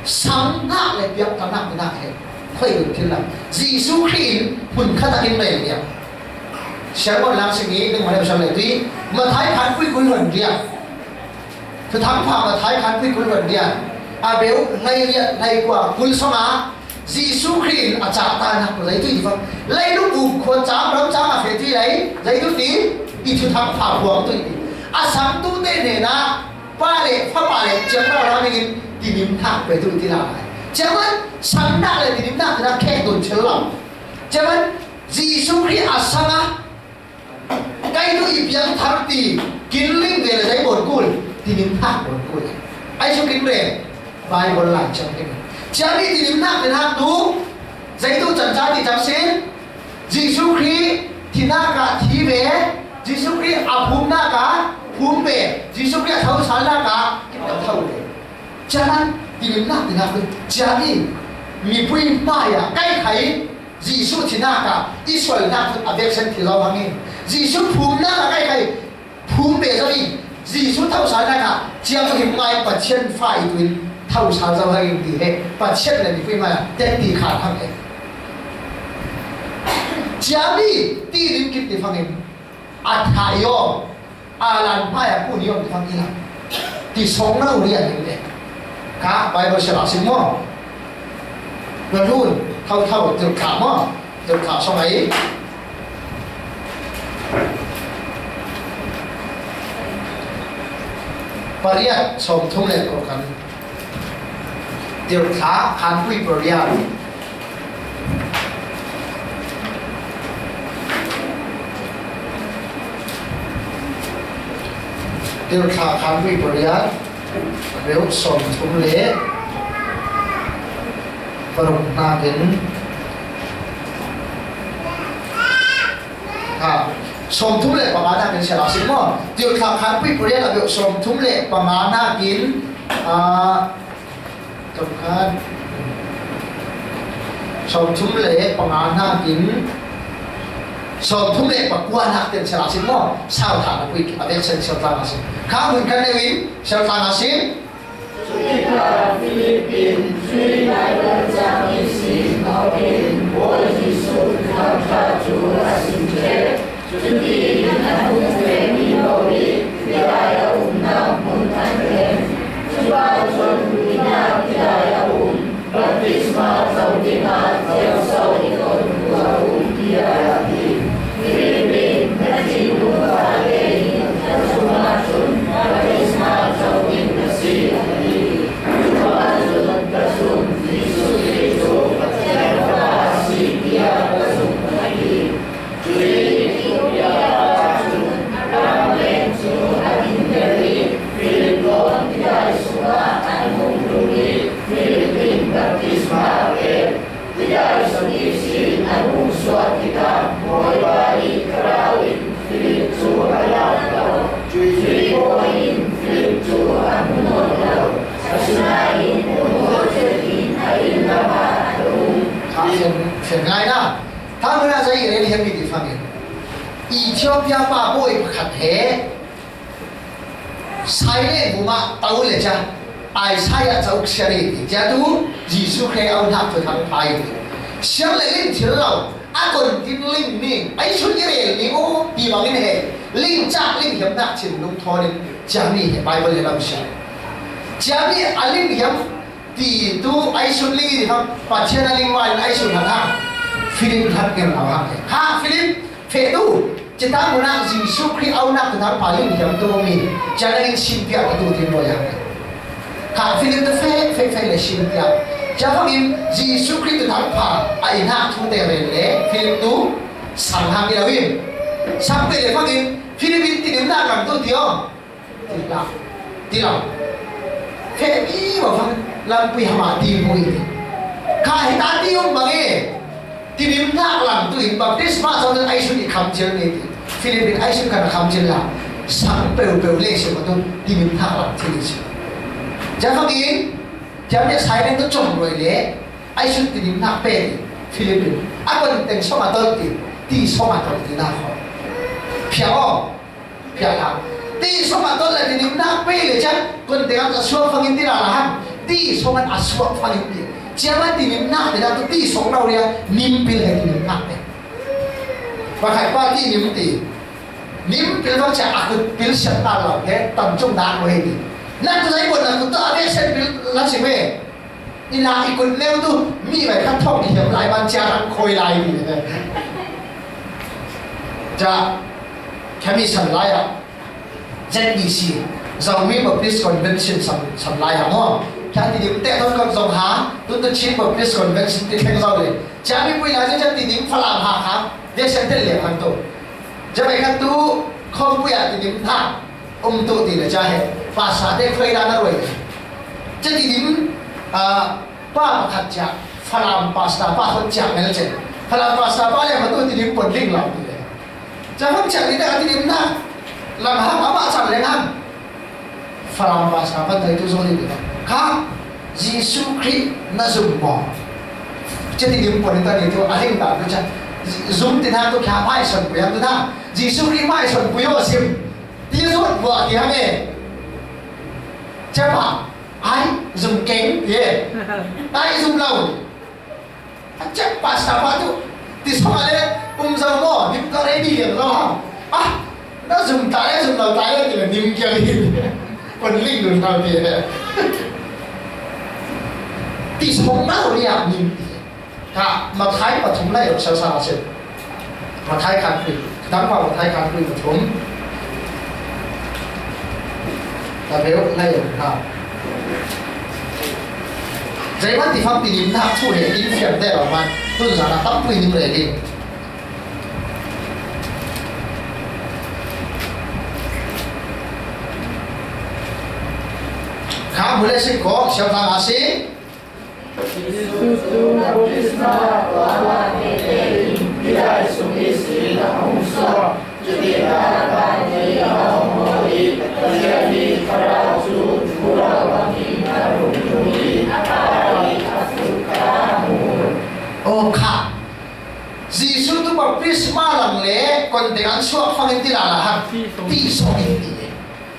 sanghnak le piangtharnak tinak he khoi dun thil lo. Jesuh Khrih in hmun khat ah in rel liam. Siangmawh lang sing i ningmah le usang le tui. Mathai khanpui kul hluan riat. Thuthangpha Mathai khanpui kul hluan riat, a beuh hleiriat hleikua kul sawng ah Jesuh Khrih in a cahtanak tu zeitu ti fa. Leilung bum khua cang ram cang a feh ti lei, zeitu ti, i thuthangpha phuang tu ti. A sangtu te hnenah Pa le Fapa le Ciang Lo Lam in tidimnak pe tu ti lai. Ciaman sanghnak le tidimnak tinak khek dun thil lo. Ciaman Jesuh Khrih a sang a Kei tu i piangthar ti kin ling ve le zei bawn kul, tidimnak bawn kul. Ai su kin ve, Bible lai ciang kin. Ciami tidimnak le nak tu, zeitu can ca ti cang sin, Jesuh Khrih thinak ah thi ve, Jesuh Khrih a phumnak ah phum ve, Jesuh Khrih a tho salnak ah tho ve. Ciaman tidimnak tinak tu, ciami mipui hmai ah kai khai Jesuh thinak ah i sualnak cu a veksen thi lo hangin, Jesuh phumnak ah kai khai phum ve zo in, Jesuh tho salnak ah ciang hi ngai Pathian fa i tuin tho sal zo hangin ti he Pathian le mipui hmai ah tet ti khan hang he. Ciami ti rim kit ti fangin a thah i aw. A lan hmai a kun i om ti fang i la. Ti sawng lo rian in le. Kha Bible sial ah sim maw? Galun, thau thau, tirhthlah maw? Tirhthlah sawng ai. Pariat sawmthum le kua kan. Tirhthlah khanpui pariat. Tirhthlah khanpui pariat, a beuh sawmthum le paruk hnakin, ha, sawmthum le panga hnakin sial a si maw? Tirhthlah khanpui pariat, a beuh sawmthum le panga hnakin, ah, Tuk khan sawmthum le panga hnakin sawmthum le pakua hnak tiang sial a si maw? Sau thah na pui a veksen sial tlang a si. Kha hmun kan neu in sial tlang a si. Cutikah Filip in cuih Bible cang ihsin a awkin Bawi Jesuh Thuthang ṭha cu a sim ṭheh. Cutiin a hung fehmi lo i mi ti fangin, Ethiopia pa bawi pakhat he Saile vumah tau le ca, Isaiah cauk siari ti ca tu, Jesu Khrih au hnak thuthang pha i ti. Siang le ling thil lo, a kon tin ling ni, ai sun i rel ni u, ti bangin he, ling cak ling hiam hnak chin lung thawn in, ciami he Bible he lo siang. Ciami a ling hiam, ti tu ai sun ling i ti hang, Pathian a ling ma in ai sun hang hang. Philip hlat ngel lo hang. Ha, Philip, feh tu. Cita munak Jesu Khrih au nak tu hang pa ling hiam tu mi. Ciana in sin piak tu tin lo yang. Kha Philip tu feh, feh, feh le sin piak. Cia fangin Jesu Khrih tu hang pa a i nak tu te ren le. Philip tu sang hang i lo in. Sang pe le fangin Philip in ti nim nak lang tu ti om. Ti lo, ti lo. Feh mi va fang lampui hama ti mu i ti. Kha hita ti um bang e. Ti nim hnak lang tu in baptisma cang ai sun i kham cil ni ti. Philip in ai sun kan kham cil la. Sang peu peu le si ma tu ti nim hnak lang ti ni si. Cia fang in, cia mi sai len tu cong roi le. Ai sun ti nim hnak pe ti. Philip in. A kon teng song a tol ti. Ti song a tol ti na kho. Phia om. Piak hang. Ti song a tol le ti nim hnak pe le cian. Kon te kan a suak fangin ti la la hang. Ti song an a suak fangin ti. Cian an ti nim hnak te tu ti song lo ria nim pil he ti nim hnak pe. Pakhat pa ti nim ti. Nim pil bang cian a kut pil siat ta lo he tam cung dak lo he ti. Na tu lai buat na kut tu a bek sen pil la si me. Ina i kut neu tu mi vai khat thawk i hiam lai man cia rang khoi lai ni. Ca khami san lai ah Z B C, Zomi Baptist Convention san, san lai ah maw. Ca ti dim te thon kong zong ha, tun tu Chin Baptist Convention ti theng zau le. Ca mi pui lai cia ti dim Falam ha kha, dia sen tel le hang tu. Ca vai khat tu khom pui ah ti dim tha. Um tu ti le ca he. Pasta te khoi dan a roi. Ca ti dim, ah, pa pakhat cia. Falam pasta pa khon cia mel cia. Falam pasta pa le ma tu ti dim pon ling lau ti le. Ca khon cia ti le ti dim na. Lam hang ama cang le hang. Falam pasta pa tai tu zo ni ti le. Kha Jesu Khrih na zum maw. Ca ti dim pon ta ni tu a hing ta tu ca. Zum ti na tu kha mai son pui tu na. Jesu Khrih mai son pui o sim. Ti zuat buah ti hang e. Cia pa, ai, zum keng ti e. Ai, zum lo. A cia pasta pa tu. Ti song a le, um zo maw, nim ka ready lian lo ha. Ah, na zum ta le, zum lo ta le, ti le nim kiang hi. Pon ling dun lo ti e. Ti song lo ria nim ti e. Ka Mathai pathum lai uk sasa a si. Mathai khan kri. Tang pa Mathai khan kri pathum. Ta beu lai uk ha. Zei man ti fam ti nim na chu he in fiam te lo man. Tun za na tam pui nim le ni. Kha mu le si ko, siam thang a si. Jesuh cu baptisma tuah a pete in hidai sung ihsin a hung suak. Cutin ah vanlei a hong haw i Pathian i Thlarau cu thurau bangin a rung tung i a pai a sut kha a hmu. Aw kha. Jesuh tu baptisma lang le kon teng an suak fangin ti lala hang ti sawm in ti.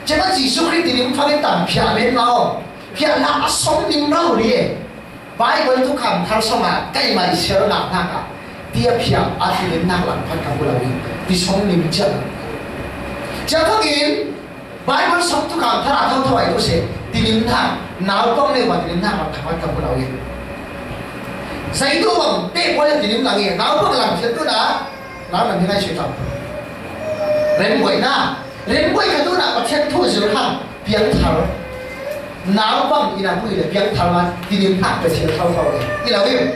Cema Jesuh Khrih tilim fangin tam phiah men ma aw. Phiah nak a sawm ning rau ri e. Bible tu kham thar sawm a kai mai sial nak nak a ti a phiah a tilim nak lang phat ka hula wi ti sawm ning cian. Cia fangin Bible sawm tu kham thar a thau thau ai tu se tilim nak nau pang le wa tilim nak lang phat ka hula wi. Sai tu bang te ko le tilim lang e nau pang lang phiat tu na. Nau na mi ngai sui tam. Rembuai na. Rembuai ka tu na Pathian thu zir hang piang thar. Nau bang ina tu ina piang thar ma tinim hak pe sil thau thau le. Ila wim.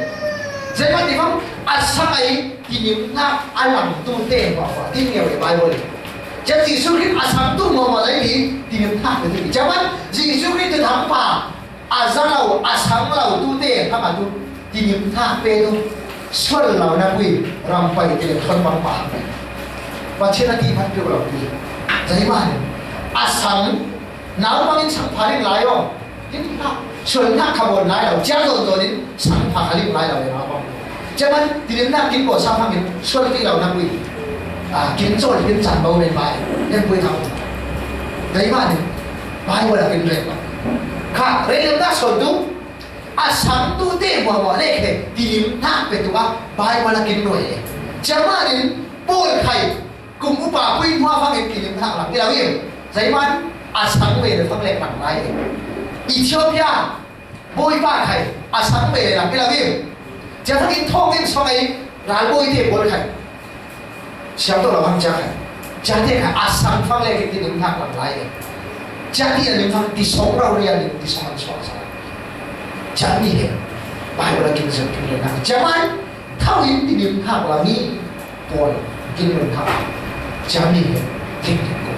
Zai ma ti fam a sangai tinim hak a lang tu te ma ma ti ngiau le Bible. Cia Jesuh Khrih a sang tu ma ma lai ti tinim hak pe ti. Cia man Jesuh Khrih tu thang pa. A za lo, a sang lo tu te, hang a tu, tinim hnak pe tu, sual lo na pui, ram pai te le thon bang pa hang. Pathian a ti phat piu lo ti. Zai ma ni, a sang, nau bang in sang pha ling lai aw. Tin hnak, sual hnak kha bon lai lo, cia zon zon in sang pha kha ling lai lo, nau bang. Cia man, tilimnak kin bawlsa hmangin sual ti lo na pui. Ah, kin cawl, kin can bo men mai. Em pui thang. Dai mah nih. Bible a kin rek. Kha, rei lemnak sawn tu. A sangtute muahmuah le khe tilimnak pe tu a Bible a kin nuai. Cia mah nih, Paul khai. Kum upa pui hnuah fangin kilim hnak lang i lo i. Zeiman a sang ve le fang lek lang lai i. Ethiopia bawipa khai a sang ve le lang i lo i. Cia fangin thawngin song ei ralbawi te bawl khai. Siang to lo hang cia khai. Cia te khai a sang fang lek kilim hnak lang lai i. Cia ti a lim fang ti song rau ria lim ti song an suak sa. Cia mi he. Bible a kin zem kin le hnak. Cia man. Thau in tilim hnak lang i. Paul, kin nun hak. Cia mi he, thing thing ko.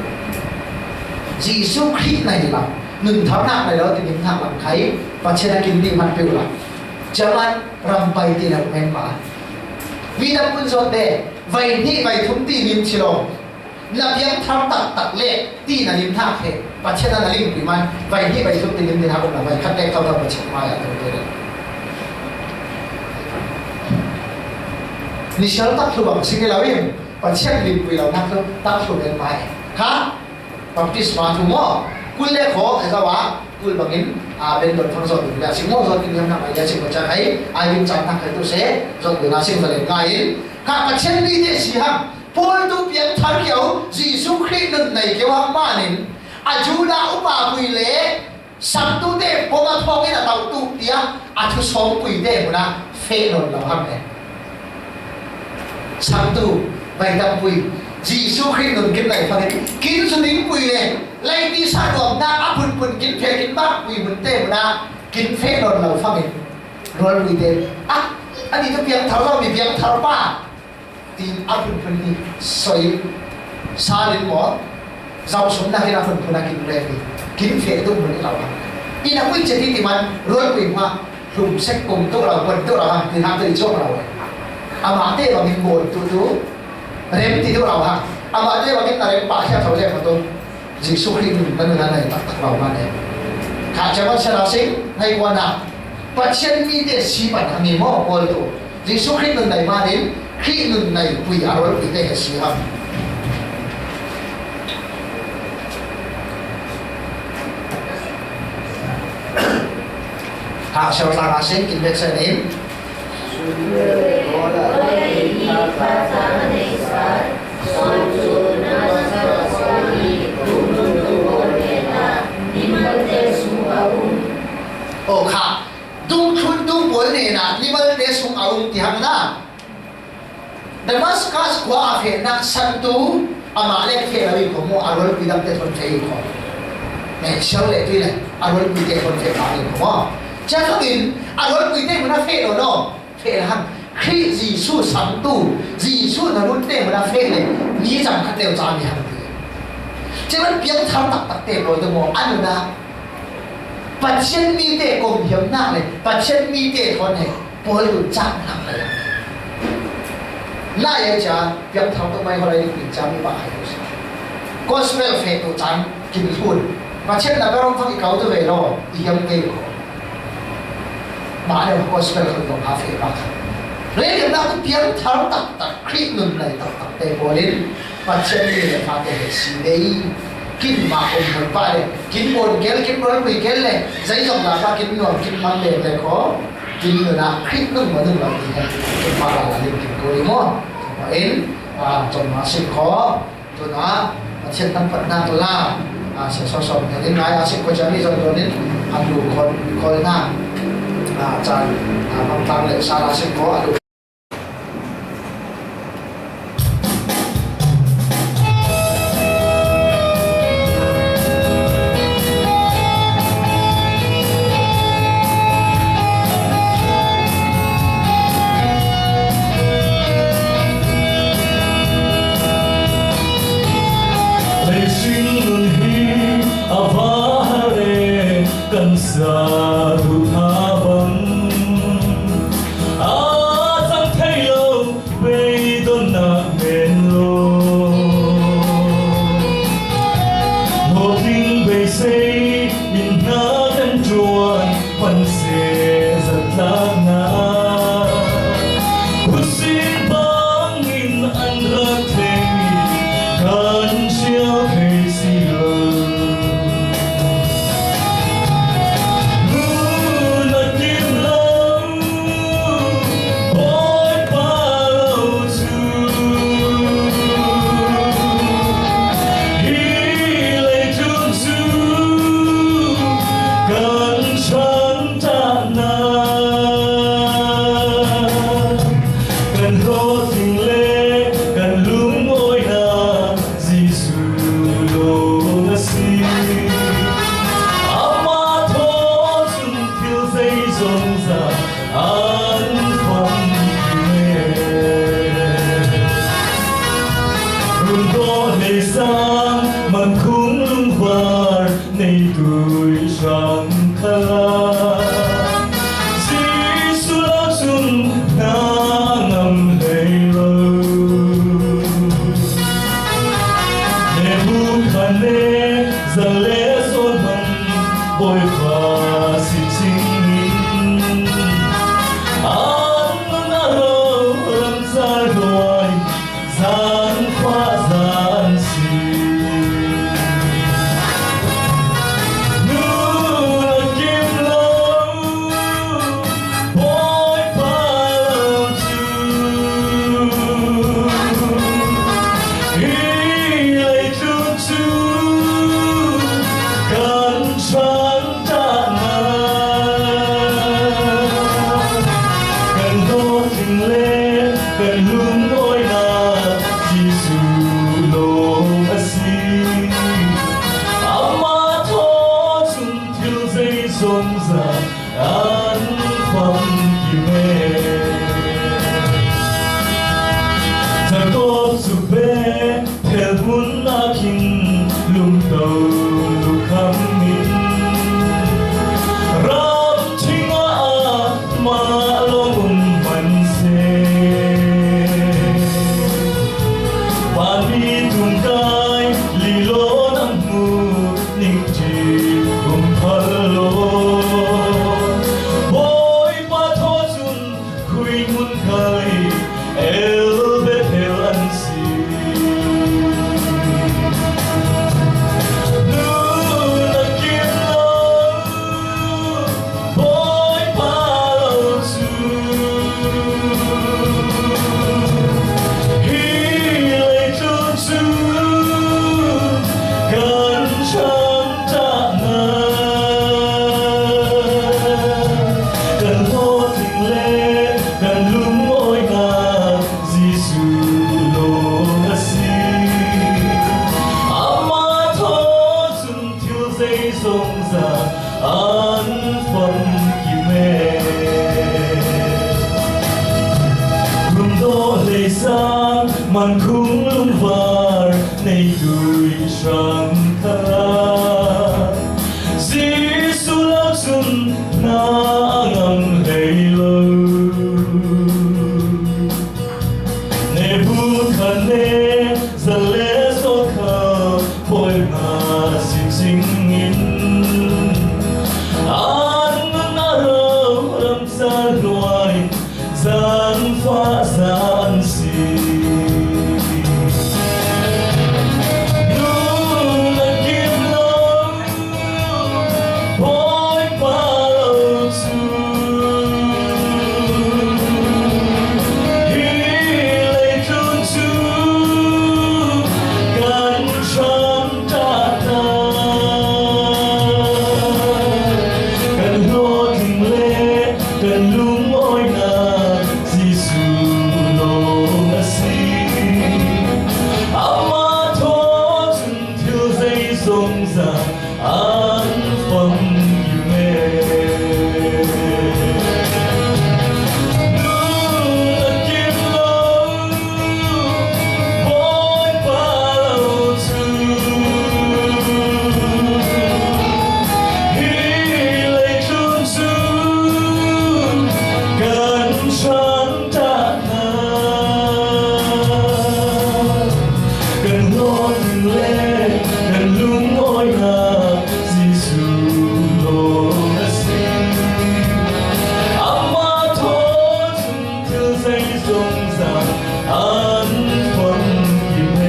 Jesu Khrih na hi lang, nun thau nak na lo tilim hnak lang khai, Pathian a kin dih man peuh lang. Cia man, ram pai ti lo men ma. Mi tam kun zot de, vai hnih vai thum ti lim chi lo. Na piang thar tak tak le, ti na lim hnak he. Pathian a na lim pui man, vai hnih vai thum ti lim din hak um lo, vai khat le kau lo Pathian mai a tu tu le. Ni sial tak thlu bang si nge lo in, Pathian lim pui lo nak lo, tak thlu men mai. Kha, baptisma thu maw, kul le khaw, e zawa, kul bangin, a, ben dot thang zot ding le, sing maw zot ding hiam nak ai le, sing maw chak ai, ai bin cham nak ai tu se, zot ding na sing zalen ngai in. Kha Pathian mi te si hang, Paul tu piang thar kio, Jesu Khrih nun nei kio hang manin, a Judah upa pui le, Sangtute pom a thawngin a tauh tuk tiah a thusawm puite hmunah feh nawn lo hang e. Sangtu, vai tampui, Jesuh Khrih nun kin lai fangin kin zu ding pui le lei tisa nuamnak a phunphun kin feh kin bak pui hmunte hmunah kin feh nawn lo fangin rualpuite ah, a nih tu piangthar lo mi piangthar pa. Tin a phunphun hi soi salin maw? Zau sum nakin a phunphun a kin rek hi. Kin feh tuk mun i lo. I na pui chet hi ti man rualpui hma hlum sek kum tuk lo, pon tuk lo hang, tin hang tu i chuak lo. Amah te bangin bawn tu tu rem ti tuk lo hang. Amah te bangin na rem pah khia tho le kha tu. Jesuh Khrih nun na nun a nai taktak lo mah ne. Kha chaman sana sing ngai kuana Pathian mite si pan a mi maw Paul tu. Jesuh Khrih nun nai manin Khrih nun nai pui a rualpuite he si ham. Ha, siau tlang a sing in vek sen in. Aw kha, dungthluntu pawl hnenah mimalte sung a um ti hang na. Damaskas khua a fehnak sangtu amah le feh lo i kho maw, a rualpui dangte thawn feh i kho. Ngai siau le tui le a rualpuite thawn feh pah i kho maw. Cia thakin a rualpuite hmun a feh lo no. Feh hang, Khrih Jesuh sangtu, Jesuh na runte hmun a feh le, mi cam khat leu ca mi hang ti. Ceban piangthar taktakte pawl tu maw, a nunah Pathian mite kong hiamnak le Pathian mite thawn he pawl tu cak hang le. Lai ai ca piangthar tu mai holai ding ca mi pah hai tu si. Gospel feh tu cang kin hun. Pathian na berong fang i kau tu ve lo, i hiam kei ko. Mah le gospel khun kong ha feh bak. Rei liamnak tu piangthar taktak, Khrih nun nai taktak te pawlin Pathian mi le fate he si dei. Kin mah um hmun pah le, kin bawn kel, kin rualpui kel le, zeizong la pah kin nuam, kin mang le le khaw, kin nunah Khrih nun maw nun lo ti he, kin mah la la lim kin ko ding maw. Tua in, ah, cawm mah sim khaw. Tuna Pathian tangpatnak la, a, siasawsawm hnenin ngai a sik khuaciami zon zonin a lu khawl, khawlnak, a, caan, a, mangtlang le sal a sik khaw a lu. Leising nun hi a va har e, kan sa duh tha bang a cang thei lo, beidonnak men lo. Hnawtling beisei in hna kan ṭuan, hman seh zatlaknak. Kan ṭhangṭahna, kan hlawtling le kan lungawina Jesuh lawng a si. Amah thaw chun thil zeizawng zah an famkim e. Rundawh hlei sang mankhung lungvar neitui hrang khala, Jesuh lo chun hna ngam hlei lo. Nebukhadnezzar le Sawlhman Bawipa sicing in an nun a ro ram sal hluai, zan khua zan si. Nun a kim lo, Bawipa lo cu. Hi leitlun cu kan ṭhangṭahnak, kan hlawtling le kan lungawinak Jesuh lawng a si. Amah thaw cun thil zeizawng zah an famkim e. Jakob cu Bethel hmun ah khin lungto lukham in, ramṭhing ah amah lawng um hmanh seh. Vanmi tum kai lilawn an hmuh ning ṭi um phal law, Bawipa thaw cun khui hmun kai el Bethel an si. Nun a kim lo, Bawipa lo cu. Hi leitlun cu kan ṭhangṭahnak, kan hlawtling le kan lungawinak Jesuh lawng a si. Amah thaw cun thil zeizawng zah an famkim e. Rundawh hlei sang mankhung lungvar neitui hrang kha, Jesuh lo cun hna a ngam hlei lo. Nebukhadnezzar le Sawlhman Bawipa sicing in an nun a ro ram sal hluai, zan khua zan si. Nun a kim lo, Bawipa lo cu. Hi leitlun cu kan ṭhangṭahnak, kan hlawtling le kan lungawinak Jesuh lawng a si. Amah thaw cun thil zeizawng zah an famkim e. Nun a kim lo, Bawipa lo cu. Hi leitlun cu kan ṭhangṭahnak, kan hlawtling le kan lungawinak Jesuh lawng a si. Amah thaw cun thil zeizawng zah an famkim e.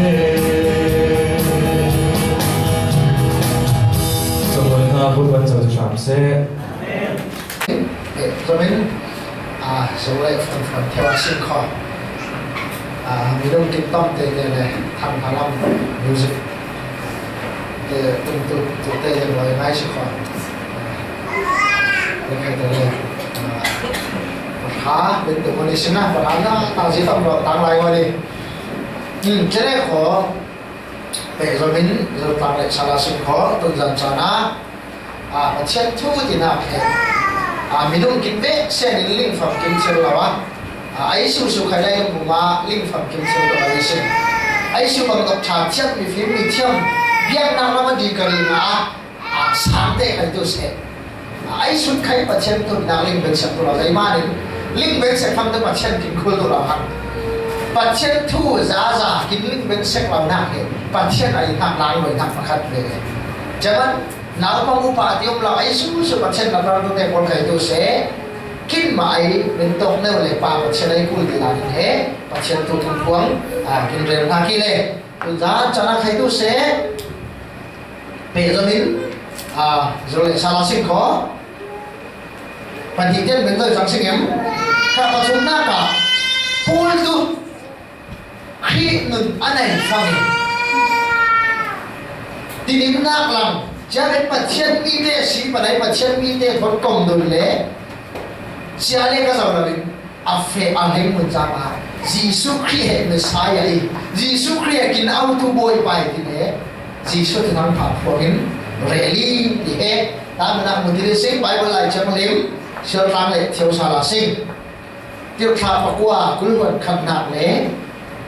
Cabuai hna Bawipa nih cawk hram seh. Amen. Eh, zamin, ah, Zorai fun fun theu a sin kho. Ah, mi dong kim tam te ne ne, tham halam music. Te tung tu, tu te ne loi ngai si kho. Kha, bin tu ni sina, pa na, na zi tam ro, tang lai wa ni. Hmm, chere ko, pe zo min, zo tang le sala sin ko, tun zan sa na. A, Pathian thu ti nak he. A, minung kin ve, sen in ling fam kin chel lawa. A, ai su su khai lai lung ma, ling fam kin chel lawa ni sin. Ai su bang dok cha thiam mi fim mi thiam. Biang na lama di kari na. A, sang te khai tu se. A, ai sun khai Pathian tu na ling ben sak tu lo dai ma nin. Ling ben sak phang tu Pathian kin khul tu lo hang. Pathian thu za za kin ling ben sak lo na he. Pathian ai nak lang lo nak pakhat ve. Jaman, nau pa mu pa ti om lo ai su su Pathian na pang tu te pol khai tu se. Kin ma ai ben tok neu le pa Pathian ai kul ti la he. Pathian tu tung puang. A, kin rem na ki le. Tu za cha na khai tu se. Pe zo min, a, zo le sala sin ko. Pan hi tian ben zo sang sing em. Ka pathum na ka. Paul tu Khrih nun a nei fang. Tinim nak lang. Cia ben Pathian mi te si, panai Pathian mi te thon kong dun le. Cia le ka zo la min. A fe a leng mun zang a, Jesu Khrih he Messiah i, Jesu Khrih he kin autu bawi pa i ti le, Jesu te nang pha phuak in rel i ti he, ta mana mu ti le sing Bible lai chang lim, sial tlang le thiau sa la sing. Tir thla pakua, kul huan khat nak le,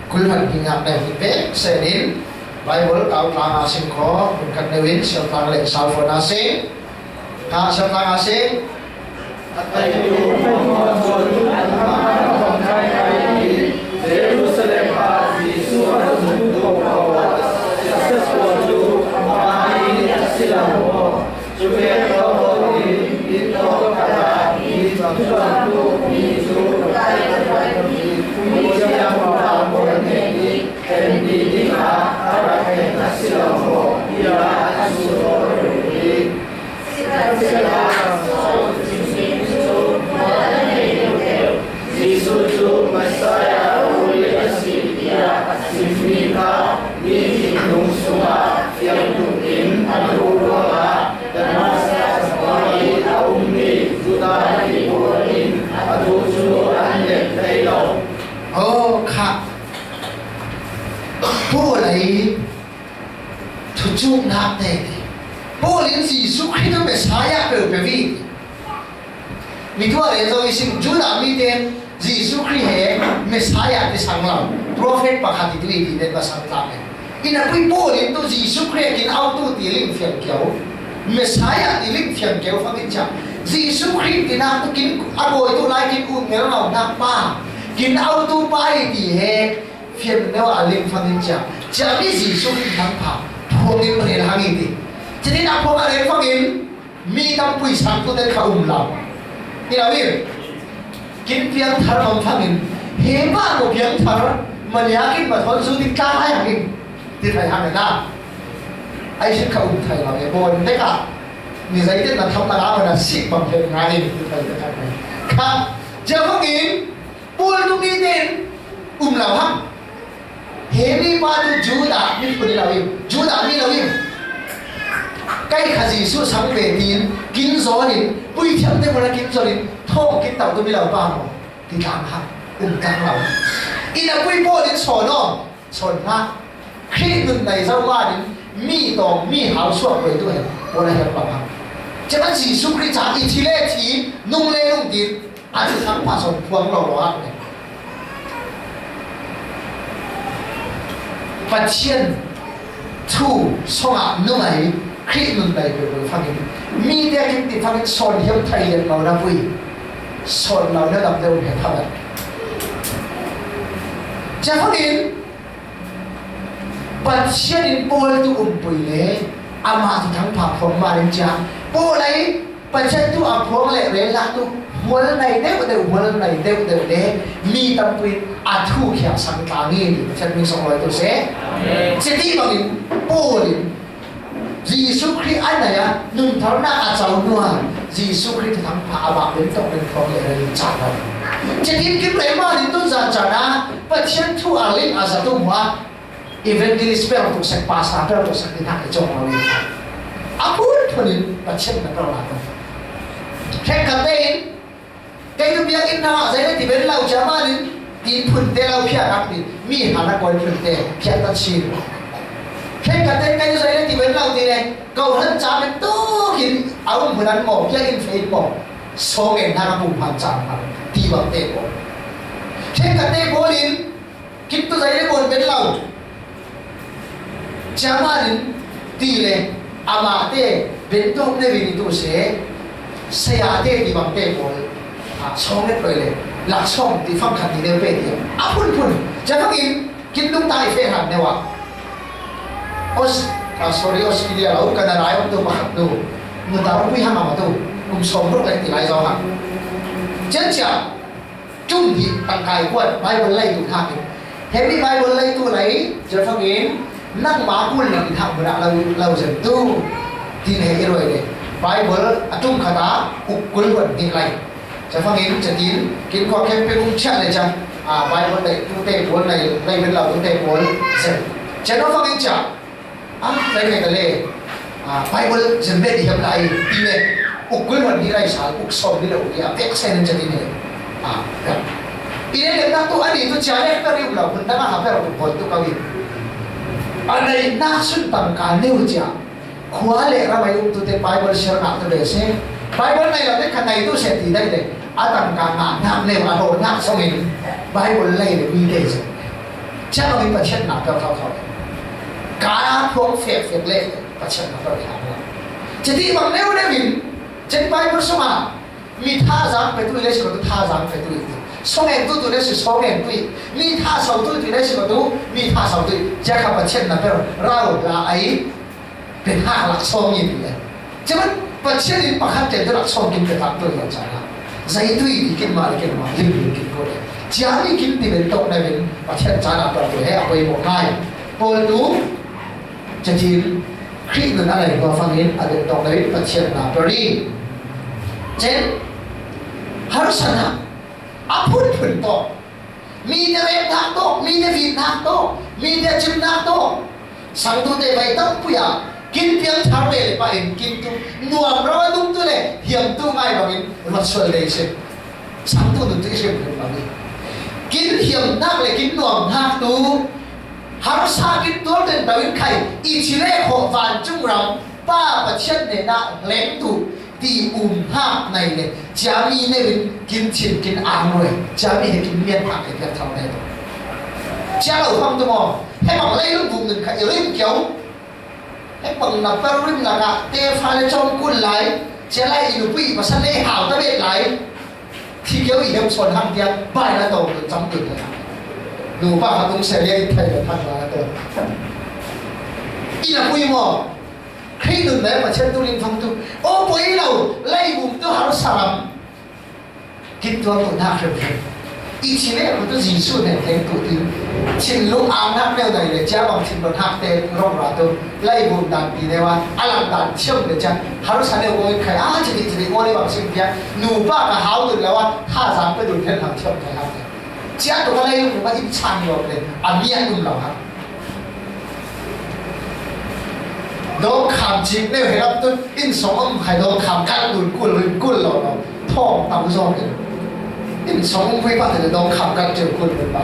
kul huan hi nak le hi pe, se nin, Bible kau tlang a sing ko, kun khat le win, sial tlang le sal fo na sing, ka sial tlang a sing, Jesu cu Messiah ruli a si tiah a simmi kha mi thinlung sungah fiang tuk in an hmuh ruangah Damaskas khua i a ummi Judah mi pawl in a thu cu an let thei lo. Oh, kha. Paul ei thucuknak te ti. Paul in Jesuh Khrih cu Messiah peuh peuh i ti. Mi tuah le zo i sing Judah mi tein Jesuh Khrih he Messiah ti sang lo, prophet pakhat i tu i ti nen va sang tla men. Ina pui Paul in tu Jesuh Khrih kin autu ti ling fiang kio, Messiah ti ling fiang kio fangin cia Jesuh Khrih tinak tu kin a bawi tu lai kin ut ngel lo nak pa, kin autu pa i ti he fiang neu a ling fangin cia, cia mi Jesuh Khrih thangpha phuang in rel hang i ti. Cidin a phuang a rel fangin mi tampui sangtu te kha um lo. I lo in, kin piang thar om thangin, he mah ko piang thar, maniakin ma thon zu ding tla hai hangin, ti thai hang na. Ai sin kha um thai lo, e bon dek a, mi zai ten na tham na ka mana sik bang hen nga in, ti thai dek a. Kha, cia fangin, Paul tu mi ten um lo hang. He mi pa tu Judah mi phun lo in, Judah mi lo in. Kai kha Jesuh sang ve tiin, kin zawn in, puithiam te mula kin zawn in, thawng kin tau tu mi lo pa maw? Ti tlang hang, um tlang lo. Ina pui Paul in sawn aw, sawn hna. Khrih nun nei zo ma in, mi tawng, mi hau suak ve tu hen, Paul a hiam lo hang. Cema Jesuh Khrih ca i thi le thi, nung le nung tiin, a thuthang pha sawn phuang lo lo ah le. Pathian thu songah numei Khrih nun nei peuhpeuh fangin, mi te kin ti fangin sawn hiam thei lian lo na vui. Sawn lo na dam deuh he pha vat. Cia fangin, Pathian in Paul tu umpui le amah tu thangpha phuang ma ding cia. Paul ei Pathian tu a phuang le rel nak tu hual nai deuh deuh, hual nai deuh deuh le mi tampi a thu khiah sang tlang i ti Pathian min song lawi tu se. Amen. Citi bangin Paul in Jesuh Khrih a nai a, nunthar nak a co hnuah Jesuh Khrih thuthang pha a bak lim tawk lim thawng le rel cah lo. Cedin kim rei ma lim tun zan caan ah Pathian thu a lim a zat um hua evangelist pel tuk sek, pastor pel tuk sek, ni nak i cawng lo i a phun phun in Pathian na pel nak. Hrekkhatte in, kei tu biakinn ah zei le ti ben lo, chairman in tin phunte lo phiat tak ti, mi hana koi phunte phiat tak si. Hrekkhatte in kei tu zei le ti ben lo ti le, ko han cha ben tu kin a um hun an mo, biakinn fei mo, so ngen hana pum han cha han ti bang te ko. Hrekkhatte ko in, Kei tu zei le bon ben lo. Chairman in ti le, amah te ben tawk ne vin tu se, saya te ti bang te pawl. A, sawng le poi le, lak sawng ti fang khat ni le pe ti. A phun phun. Chairman in, kei lung tai fe han ne wa. Aus-, a, sorry, Australia lo, Canada lo tu pakhat tu. Mu ta ro pui hang ama tu. Kum sawm ruk le ti lai zo hang. Chen chia. Tum hi tangkai kuat Bible lei tu hak in. Hemi Bible lei tu lei, Jefangin, nang ma kul nang in hak muna lau, lau zen tu. Tin he i roi le. Bible a tum khata, uk kul huan ni lei. Jefangin, chatin, kin kua kem pe kum chia le cha. A, Bible lei tu te pawl lei, lei ben lau tu te pawl zen. Jefangin cha. A, lai mai ka le, a, Bible zem be di hiam lai, ti le, uk kul huan ni lai sal, uk sawm ni le uk ni, a, pek sai nan chatin he. A, ka. I le le nak tu ani tu chia le ka riu lau, hun dang a ha per uk bol tu ka wi. A nei nak sun tang ka neu chia. Khua le ramai um tu te Bible share nak tu le se. Bible nei lau te ka nei tu se ti dai le. A tang ka ngah ngah neu a lo ngah sawng in Bible lei le mi te se. Chia lo in Pathian na ka khau khau. Ka phuang fek fek le Pathian na ka khau khau. Chia ti bang neu neu in, chen Bible sung a, mi tha zang pe tu le si ko tu tha zang pe tu. Sawng en tu tu le si sawng en tu. Mi tha sau tu tu le si ko tu, mi tha sau tu. Chia ka Pathian na pe rau la ai. Pe hak lak sawng in le. Chairman, Pathian in pakhat te lak sawng kin pe tak tu ya cha na. Zai tu i kin ma kin ma lim lim kin ko le. Chia ni kin ti ben tok na ben Pathian cha na pa tu he a poi mo ngai. Pawl tu, chatin, Khrih nun a lai ko fangin a ben tok na ben Pathian na pa ri. Chen, harsa na, a phun phun to. Mite rep nak tawh, mite vit nak tawh, mite cim nak tawh. Sangtute vai tampuia kin piang thar ve le pah in kin tu nuam ro a dum tu le hiam tu ngai bangin ruat sual dei se. Sangtu nun tu i hriam hriam bangin kin hiam nak le kin nuam nak tu harsa kin tual den tawin khai i ci le khawh vancung ram pa Pathian nena leng tu ti um hak nai le, ciami ne vin kin chin kin ang roi, ciami he kin mian hak he piak thau ne to. Cia lo phang tu mo, he bang lai lung bung nun kha i rim kiau, he bang na par rim la ka, te fa le chom kun lai, cia lai i lu pui pasan le hau ta bet lai, thi kiau i hem son hang tia, bai na to, cham tu ne. Nu pa ha tung se le, thai le thang la to. I na pui mo, Khrih nun le Pathian tu ling thong tu. O poi lo, lai bum tu har saram. Kin tuang tu nak hrem hrem. I ci le tu Jesu ne teng tu ti. Chin lu ang nak neu dai le cia bang chin lo hak te rong ra tu. Lai bum dan ti ne wa, a lang dan chiam le cia. Har sa ne o khai a ci ti ci le o le bang sim tia. Nu pa ka hau tu le wa, tha zang pe dun hen hang chiam khai hak. Cia tu ka lai lu ma in chan lo le. A mi a tum lo hak. Dawng kham cik neu he lam tun inn sawng om khai dawng kham kal nun kul rin kul lo lo. Thawng tam zawng in. Inn sawng om phui pa te dawng kham kal ceu kul rin pa.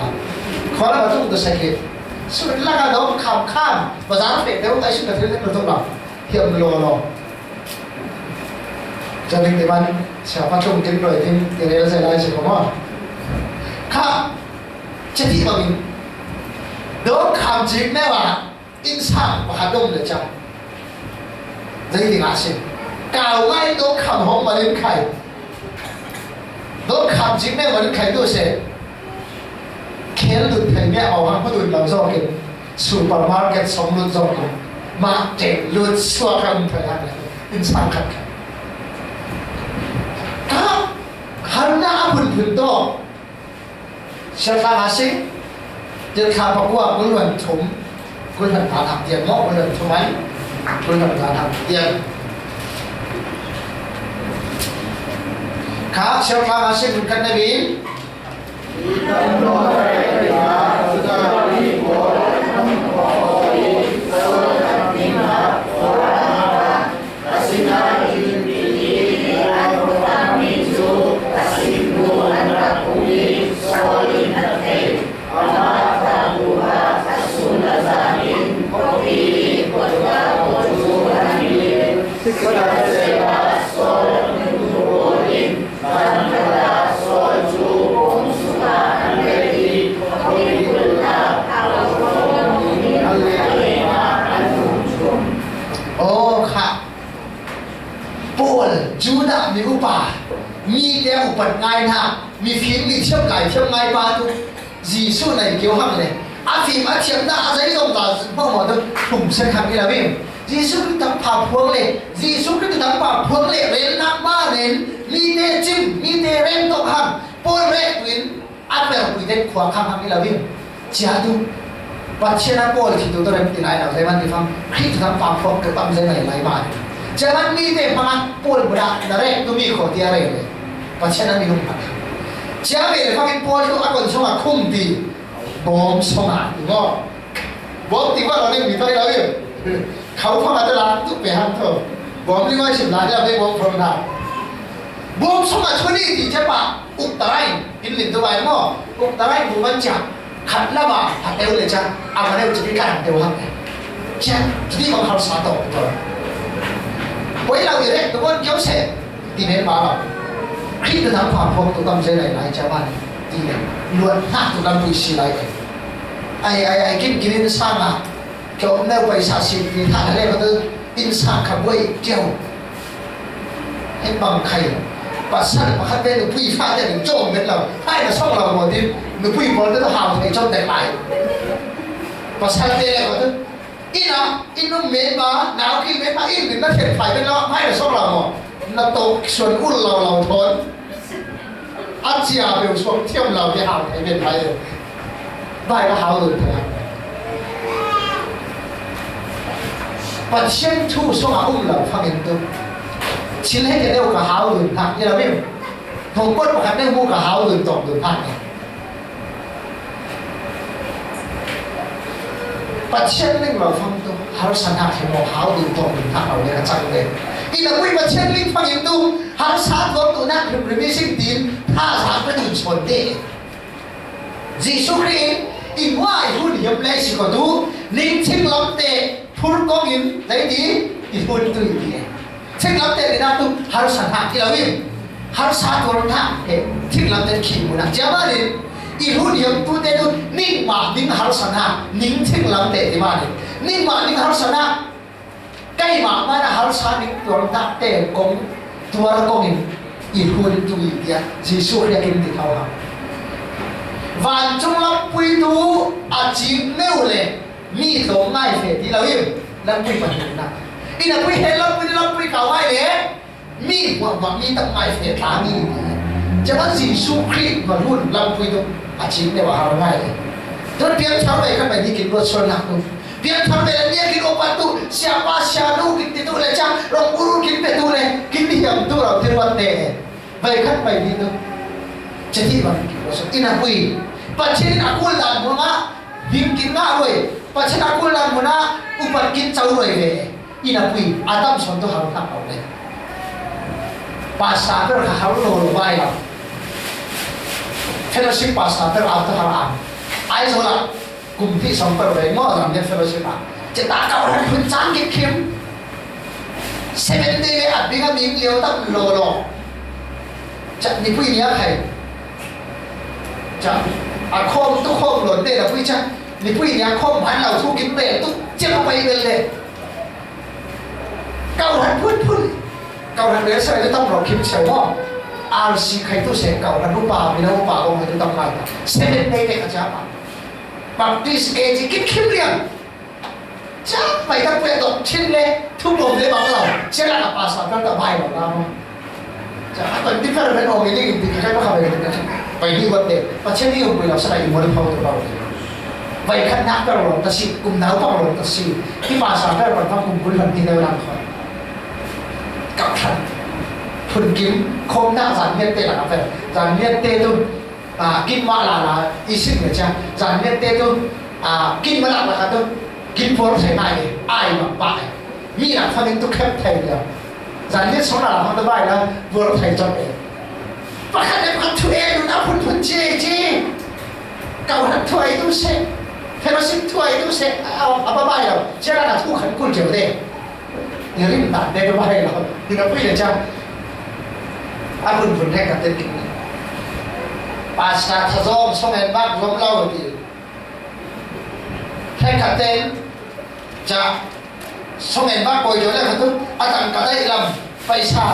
Khua lam a tung tu sa ki. Sut lak a dawng kham kham. Bazar fek deuh tai sut ka thil nek lo tuk lo. Hiam lo lo. Zaning te man. Siapa tung tin roi tin. Ti rel zai lai si ko ma. Kha. Chati bangin. Dawng kham cik neu a. Innsang pakhat om le cang. Zei ding a si. Kau ngai dawng kham hong malin khai. Dawng kham cik neu malin khai tu se. Khel lut thei mia au hang pu lut lam zawk in. Supermarket sawng lut zawk in. Mah teng lut suak hang thei hang. Innsang khat khat. Ka harna a phun phun tawh. Siatlang a si, Tirhthlah pakua, kul hluan thum, kul hluan tan hak tian maw, kul hluan thum ai, kul hluan tan hak tian. Kha, Siatlang a si, mun kan na bin. mi upa, mite a upat ngai hna, mifim mi thiam lai thiam ngai pa tu Jesuh nei kio hang le, a fim a thiamna a zeizong ta hmawhmawh tu thum sek hang i lo in, Jesuh Khrih tangpha phuang le, Jesuh Khrih tangpha phuang le relnak ma nen mite cim, mite rem tawk hang, Paul rek tu in a pelpui te khua khang hang i lo in, cia tu Pathian a Paul khi tu tu rem ti lai lo, zei man ti fang Khrih tu tangpha phuang tu tam zei lai lai ma. Cia man mite hmang a Paul buda na rek tu mi kho ti a rei le. Pathian a minung hmang. Cia ve le fangin Paul tu a kon song a khum ti. Bawm song a ti maw? Bawm ti kua lo ning mi thai lo i. Khau phang a te la tu pe hang tho. Bawm li mai sim la ya ve bawm phang na. Bawm song a chuni ti cia pa. Uk tarai. In lin tu bai maw? Uk tarai bu man cia. Khat la ba. Hat eu le cia. A ma le u chuni kan teu hang. Cia. Chuni bang harsa to. Poi lau i rek tu bon kio se. Ti men ba lo. Khrih tu tangpha phuang tu tam zei lai lai cia ba ni. Ti le. Luat hnak tu lampui si lai. Ai, ai, ai, kin, kin in sang a. Kio neu paisa si, ni tha le ko tu in sang kha buai kio. Hei bang khai. Pasal pakhat te nupui fa te ning cawm bet lo. Hai na song lo mo tin. Nupui pawl te tu hau thei cawm tek lai. Pasal te le ko tu. Ina, in nung men ba, nau ki men ba, in na thian fai bet lo. Hai na song lo mo. Na to suan ul lo lo thon. A cia beu suang thiam lo te hau thei men pai. Bai ka hau lo te. Pathian thu song a um lo fangin tu. Chin he ke deu ka hau lo hak ni lo min. Thong pot pakhat ne mu ka hau lo tong lo hak ni. Pathian ling lo fang tu harsa hna khi maw hau ding tawh ding hna lo le ka cang ve. Ina pui Pathian ling fangin tu harsa tuak tu nak hrim hrim i sing tin tha zak ka ding chawn te. Jesuh Khrih in i hua i hun hiam le si ko tu ning thinglam te phur kong in lei ti i hun tu i ti. Thinglam te le nak tu harsa hna ti lo in harsa tuar hna he thinglam te khi mu nak cia ba le i hun hiam tu te tu ning ma ning harsa hna ning thinglam te ti ba le ning ma ning harsa hna kai ma ma na harsa ning tuar hna te kong tuar kong in i hun tu i tia Jesuh riak in ti thau ha. Vancung lampui tu a cing neu le mi tlawm ngai fe ti lo in lampui pahnih nak. Ina pui he lampui lampui kau ngai le mi hmuahhmuah mi tam ngai fe tla mi. Caba Jesuh Khrih va hun lampui tu a cing deuh a har ngai le. Tun piangthar bai kan bai ni kin ruat sual nak tu. Piangthar bai le nia kin opat tu siapa sianu kin ti tu le ca rong uru kin pe tu le kin ni hiam tu rau thil ruat te. Bai khat bai ni tu. Cati bang kin ruat sual. Ina pui. Pathian a kul dan hmang a hing kin ngah ruai. Pathian a kul dan hmang a upat kin cau ruai ve. Ina pui a tam sawn tu har hnak lo le. Pastor per kha har lo lo bai lo. Fellowship pastor per a tu har ang. Ai zo la kum ti sawm per ve maw zam ne fellowship a. Cita kau har hun cang kik khim. Seven day le a bing a ming lio tam lo lo. Ca ni pui ni a khai. Ca a khawm tu khawm lo te la pui ca. Ni pui ni a khawm han lo thu kim pe tu cem pai bel le. Kau han phun phun. Kau han bel sai tu tam ro khim sai mo. R C khai tu se kau han upa mi na upa kong khai tu tam lai. Seven day te ka ca pa. Baptist A G kim khim liang. Ca pai ta pui dok chin le thu bom le bang lo. Cia la ka pa sa ta ta bai lo na mo. Ca a ton ti fer ben ong i ning ti ka kai pa kha ben ka pai ni wat de. Pathian ni um pui lo sa kai mo le phau to lo. Vai khat nak per lo ta si, kum nau pa lo ta si. Ti pa sa per pa kum kul han ti neu lang kho. Kap khan. Phun kim khom na zan miat te la ka per. Zan miat te tu. A, kin mah la la i sim le cia. Zan miat te tu. A, kin mah la la ka tu. Kin por thei ngai. Ai ma pa. Mi nak fangin tu khep thei le. Zan miat song la la fang tu bai la. Por thei cot e. Pakhat le pakhat thu e nun a phun phun cie cie. Kau hnak thu ai tu se. Fellowship thu ai tu se. A, a ba bai lo. Cia la na thu khan kul cio te. Ni rim tak te ba hai lo. Ni na pui le cha. A hun hun hek ka te kin. Pastor tha zom song en bak zom lo ti. Hek ka te cha. Song en bak koi jo le ka tu. A tang ka dai lam. Paisa.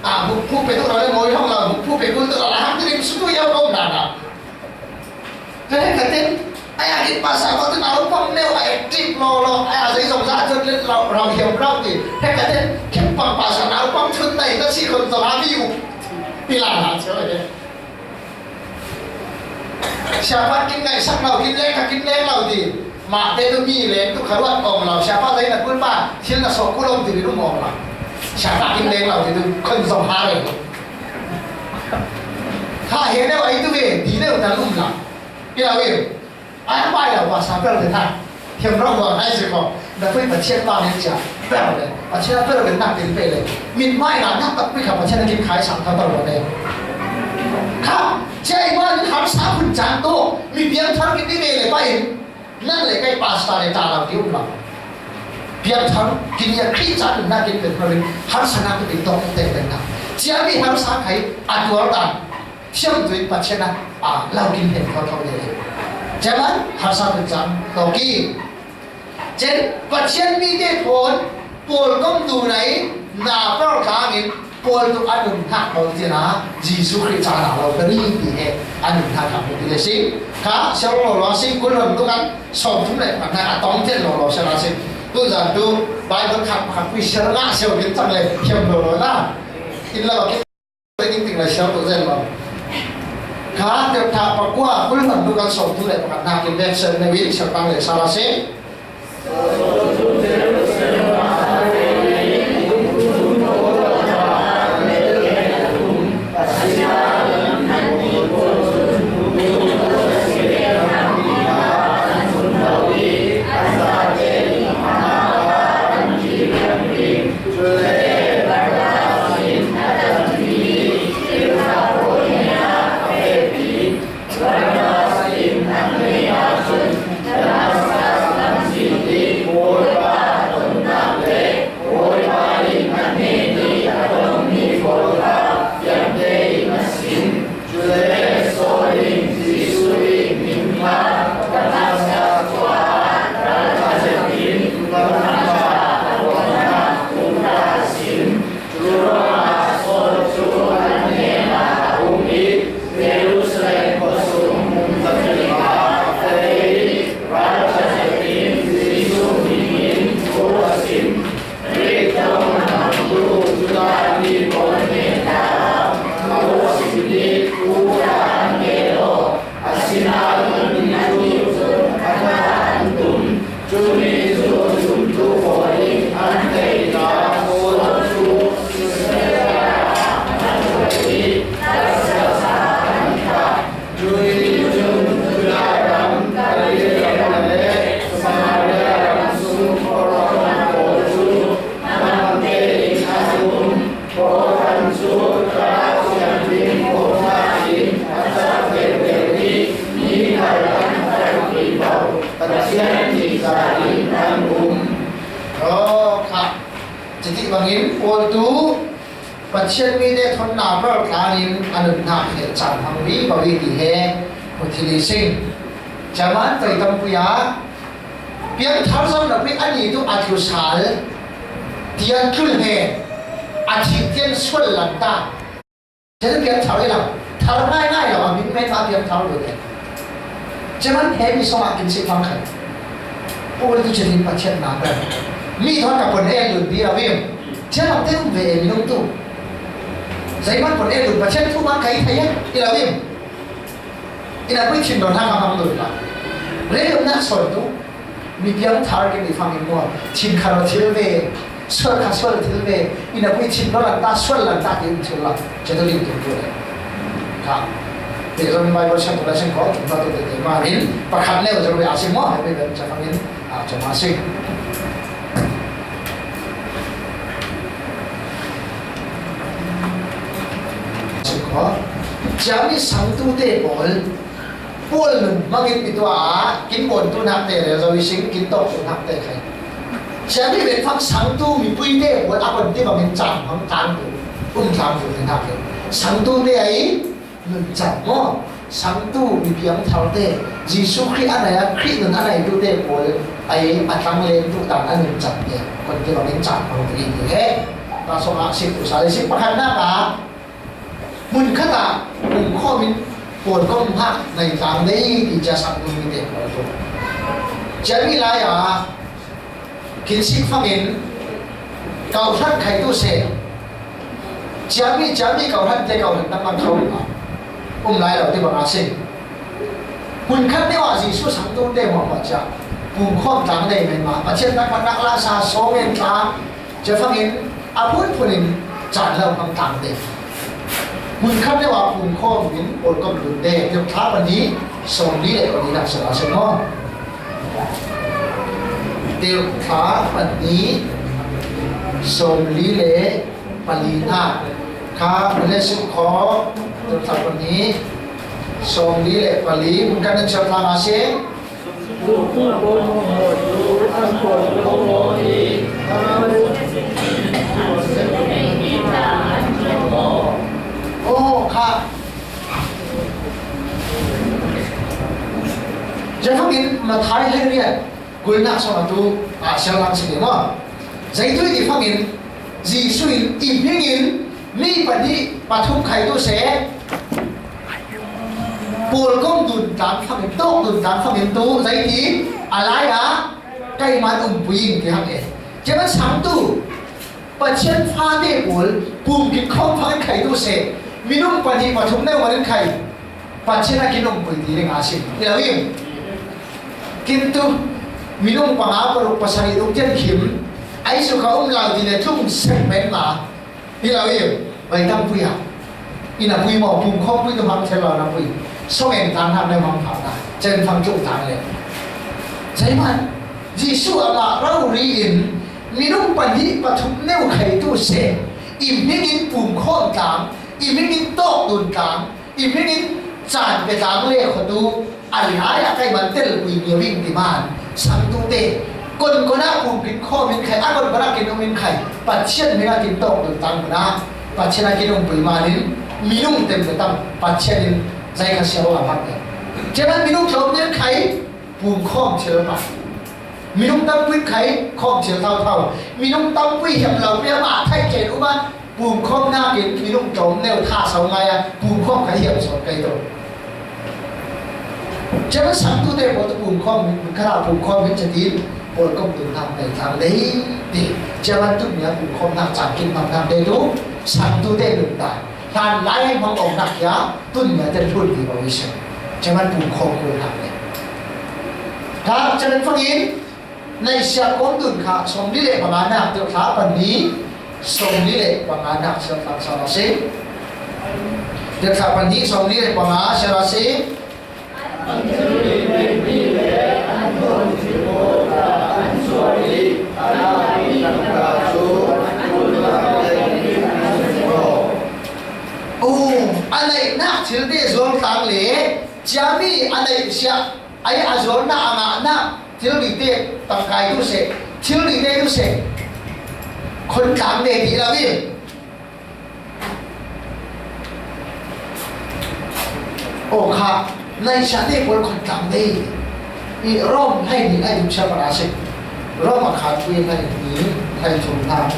A, huk, huk pe tu lo le moi hong lo, huk, huk pe kul tu lo la, hak ti rim su tu ya ko na na. Ka he ka ten, ai a git pa sa ko tu na lo pang neu, ai tip lo lo, ai a zai zong za zot le lo, rau hiam rau ti. He ka ten, kim pang pa sa na lo pang tun nai, na si kon zong a bi u. Pi la na cho he. Siapa kin ngaihsak lo, kin leng kha, kin leng lo ti. Mahte tu mi leng tu kha ruat om lo. Siapa zai na kul pa, thil na sok kul om ti mi rum om lo. Siapa kin leng lo ti tu kon zong ha leng. Kha he neu ai tu ve, ti neu ta lum lo. Pi lo ve. Ai mai lo pa sa pel te tha. Thiam rong hua nai se ko. Na pui Pathian pa nen cia. Pel le. Pathian pel le nak tin pe le. Min mai na nak tak pui kha Pathian kin khai sang tha tau le. Kha, cia i man har sa khun chang to. Mi piang thar kin ni me le pa in. Nan le kai pastor le ta lau ki um lau. Piang thar kin ya Khristan na kin pe thar har sa nak kin to te pe na. Cia mi har sa khai a tuar dan. Siam tuin Pathian a, a, lau kin hen thotho le. Cia man, harsa tu cang, to ki. Chen, Pathian mi te phon, pol kong tu nai, na par kangin, pol tu anun hak mau tina, Jisu Khrist cha na lo kari ti he, anun hak hak ti le si. Ka, siam lo lo si, kun lo tu kan, som tum le, kan na, atong chen lo lo siam la si. Tu zan tu, Bible khat, khat, kui siam nga, siam kin chang le, siam lo lo na. In la, Tingting lai siau tu zen lo. Ka tep tha pakua kul man tu kan som tu le pakhat na kin vek sen ne win siau tang le sala se. Cule Saul in Jesu ih min kha Damaskas khua ah ral a zetin Damaskas khua ah kum khat a sim. Cu ruangah Saul cu an hnenah a um ih Jerusalem khuasung hung zapi kha a feh ih ral a zetin Jesu min in thu a sim. Khrih thawngin a hmangtu Judah mi pawl hnenah a ruah sim ih thu kha an ngen aw, asinain annih cu a hna an tum. Cumi cu zumtu pawl in an theih tikah Paul cu Caesarea ah an hruai ih Tarso ah an thah. Cuih cun Judah ram, Galilee ram le Samaria ram sung khuaruahhar pawl cu hmang tein an um. Paul cu Thlarau Thianghlim kong hna in a car deuhdeuh ih mi kal an ṭhangpi lo, Pathian nih za in an um. Aw, kha. Cuti bangin Paul tu Pathian mi te thonna ral tlang in a nunnak he caan hmang vivo i ti he hmu thil i sing. Caman pei tampi ah piangthar zong na pui ani tu a tlu sal tiang tlul he a thih tiang sual lanta. Cucu piangthar i lo, thar ngaingai lo, a min men a piangthar lo te. Cuman he mi sungah kin si hmang khan. Paul tu cutin Pathian na kan. Mi thawn ka pon el lun bi lo im. Cia lam te um ve e minung tu. Zeiman pon el lun Pathian thu man kai thei e, i lo im. Ina pui thin don hang hang dun la. Rei um nak sol tu. Mi piangthar kin i fangin maw, thin kha lo thil ve, sual kha sual thil ve, ina pui thin lo lanta sual lanta ti um thil lo, catu ling tung tu le. Kha. Te zong Bible siang tu la sing ko, tung tu te te ma rin, pakhat neu zong ve a sing maw, hai ve ben cha fangin, a cha ma sing. Sing ko. Ciami sang tu te pawl, Paul nun hmangin i tuah ah kin bawn tu nakte le zo i sing, kin tawk tu nakte khai. Siami ve fak sangtu mipui te pawl a kon ti bangin caan hmang tlang tu, um tlang tu te nakte. Sangtu te ai nun cang maw? Sangtu mi piangthar te, Jesuh Khrih a nai a Khrih nun a nai tu te pawl ai a tlang len tu dan a nun cang te kon ti bangin caan hmang tu i ti he. Sawngah sik tu sa le sik pakhatnak ah hmun khatah pumkhawm in pawlkom hak nei tlang dei ti cia sang dun mite pawl tu. Cia mi lai ah kin sik fangin kau hlat khai tu seh. Cia mi, cia mi kau hlat te kau hlat nak mang kau um lai lo te bang a sik. Hmun khat neu ah Jesuh sang dun te mawh mawh cia pumkhawm tlang dei men ma Pathian nak nak la sa sawng en tlang. Cia fangin a phunphun in caan lo hmang tlang te. Hmun khat neu ah pumkhawm in pawlkom dun te, Tirhthlah pahnih sawmli le pali nak sawng a sawng maw? Tirhthlah pahnih sawmli le pali nak kha le suk khaw. Tirhthlah pahnih sawmli le pali, hmun khat neu cia tlang a sawng. Aw, kha. Cia fangin Matthai hleiriat kulnak sawng a tu ah sianglang si ding maw? Zeitu i ti fangin Jesuh in i hmingin mi pahnih pathum khai tu seh. Pawlkom dun tlang fangin, tawk dun tlang fangin tu, zeiti a lai ah keimah umpui in ti hang e. Cia man sang tu, Pathian fate pawl pumkik khawm fangin khai tu seh. Minung pahnih pathum neu manin khai. Pathian a kin umpui ti ding a si. I lo im. Kin tu, minung panga paruk pasarih duk tian khim. Ai su kha um lau ti le tlung sek men ma. Hi lo i, vai tam pui a. I na pui maw, pumkhawm pui tu hmang thei lo na pui. Sawng en tang hang le hmang phah na. Cia in fang tlung tang le. Cia man, Jesuh amah rori in minung pahnih pathum neu khai tu seh. I hmingin pumkhawm tlang, i hmingin tawk dun tlang, i hmingin caan pe tlang le khuatu a lai ah keimah telpui ngiau ing ti man sang tu te. Konkon ah pumkik khawm in khai, a konkon ah kin um in khai, Pathian hming ah kin tawk dun tlang hmun ah Pathian a kin umpui man in minung tem pe tam Pathian in zai kha siau a hak e. Cia man minung tlawm neu khai pumkhawm thil pa. Minung tampui khai khawm thil thau thau. Minung tampui hiam lo pe amah thai ken um a, pumkhawm nakin minung tlawm neu tha sau ngai a, pumkhawm khai hiam sawn kai to. Cia man sang tu te pawl tu pumkhawm, kha pumkhawm min cia tin pawlkom dun hak nei tlang dei ti. Cia man tu nia pumkhawm nak caan kin hmang nak te tu sang tu te dun ta. Hlan lai hmang awk nak hia tun nia ten hlun ti bang i si. Cia man pumkhawm kul hak le. Hak cia man fangin, Naihsiah kawm dun kha sawmli le panga nak, Tirhthlah pahnih sawmli le panga nak, sial tlang sal a si. Tirhthlah pahnih sawmli le panga, sial a si. Oh, a neihnak thil te zual tlang le, cia mi a neihsiah Ai a zualnak a ngahnak thil rite tangkai tu seh, thil rite tu seh, khon tlang te ti lo in. Aw kha, naihsiah te pawl khon tlang te i Rom hlei nih lai dum siapa a si. Rom a khat pui hlei nih hlei thum hna.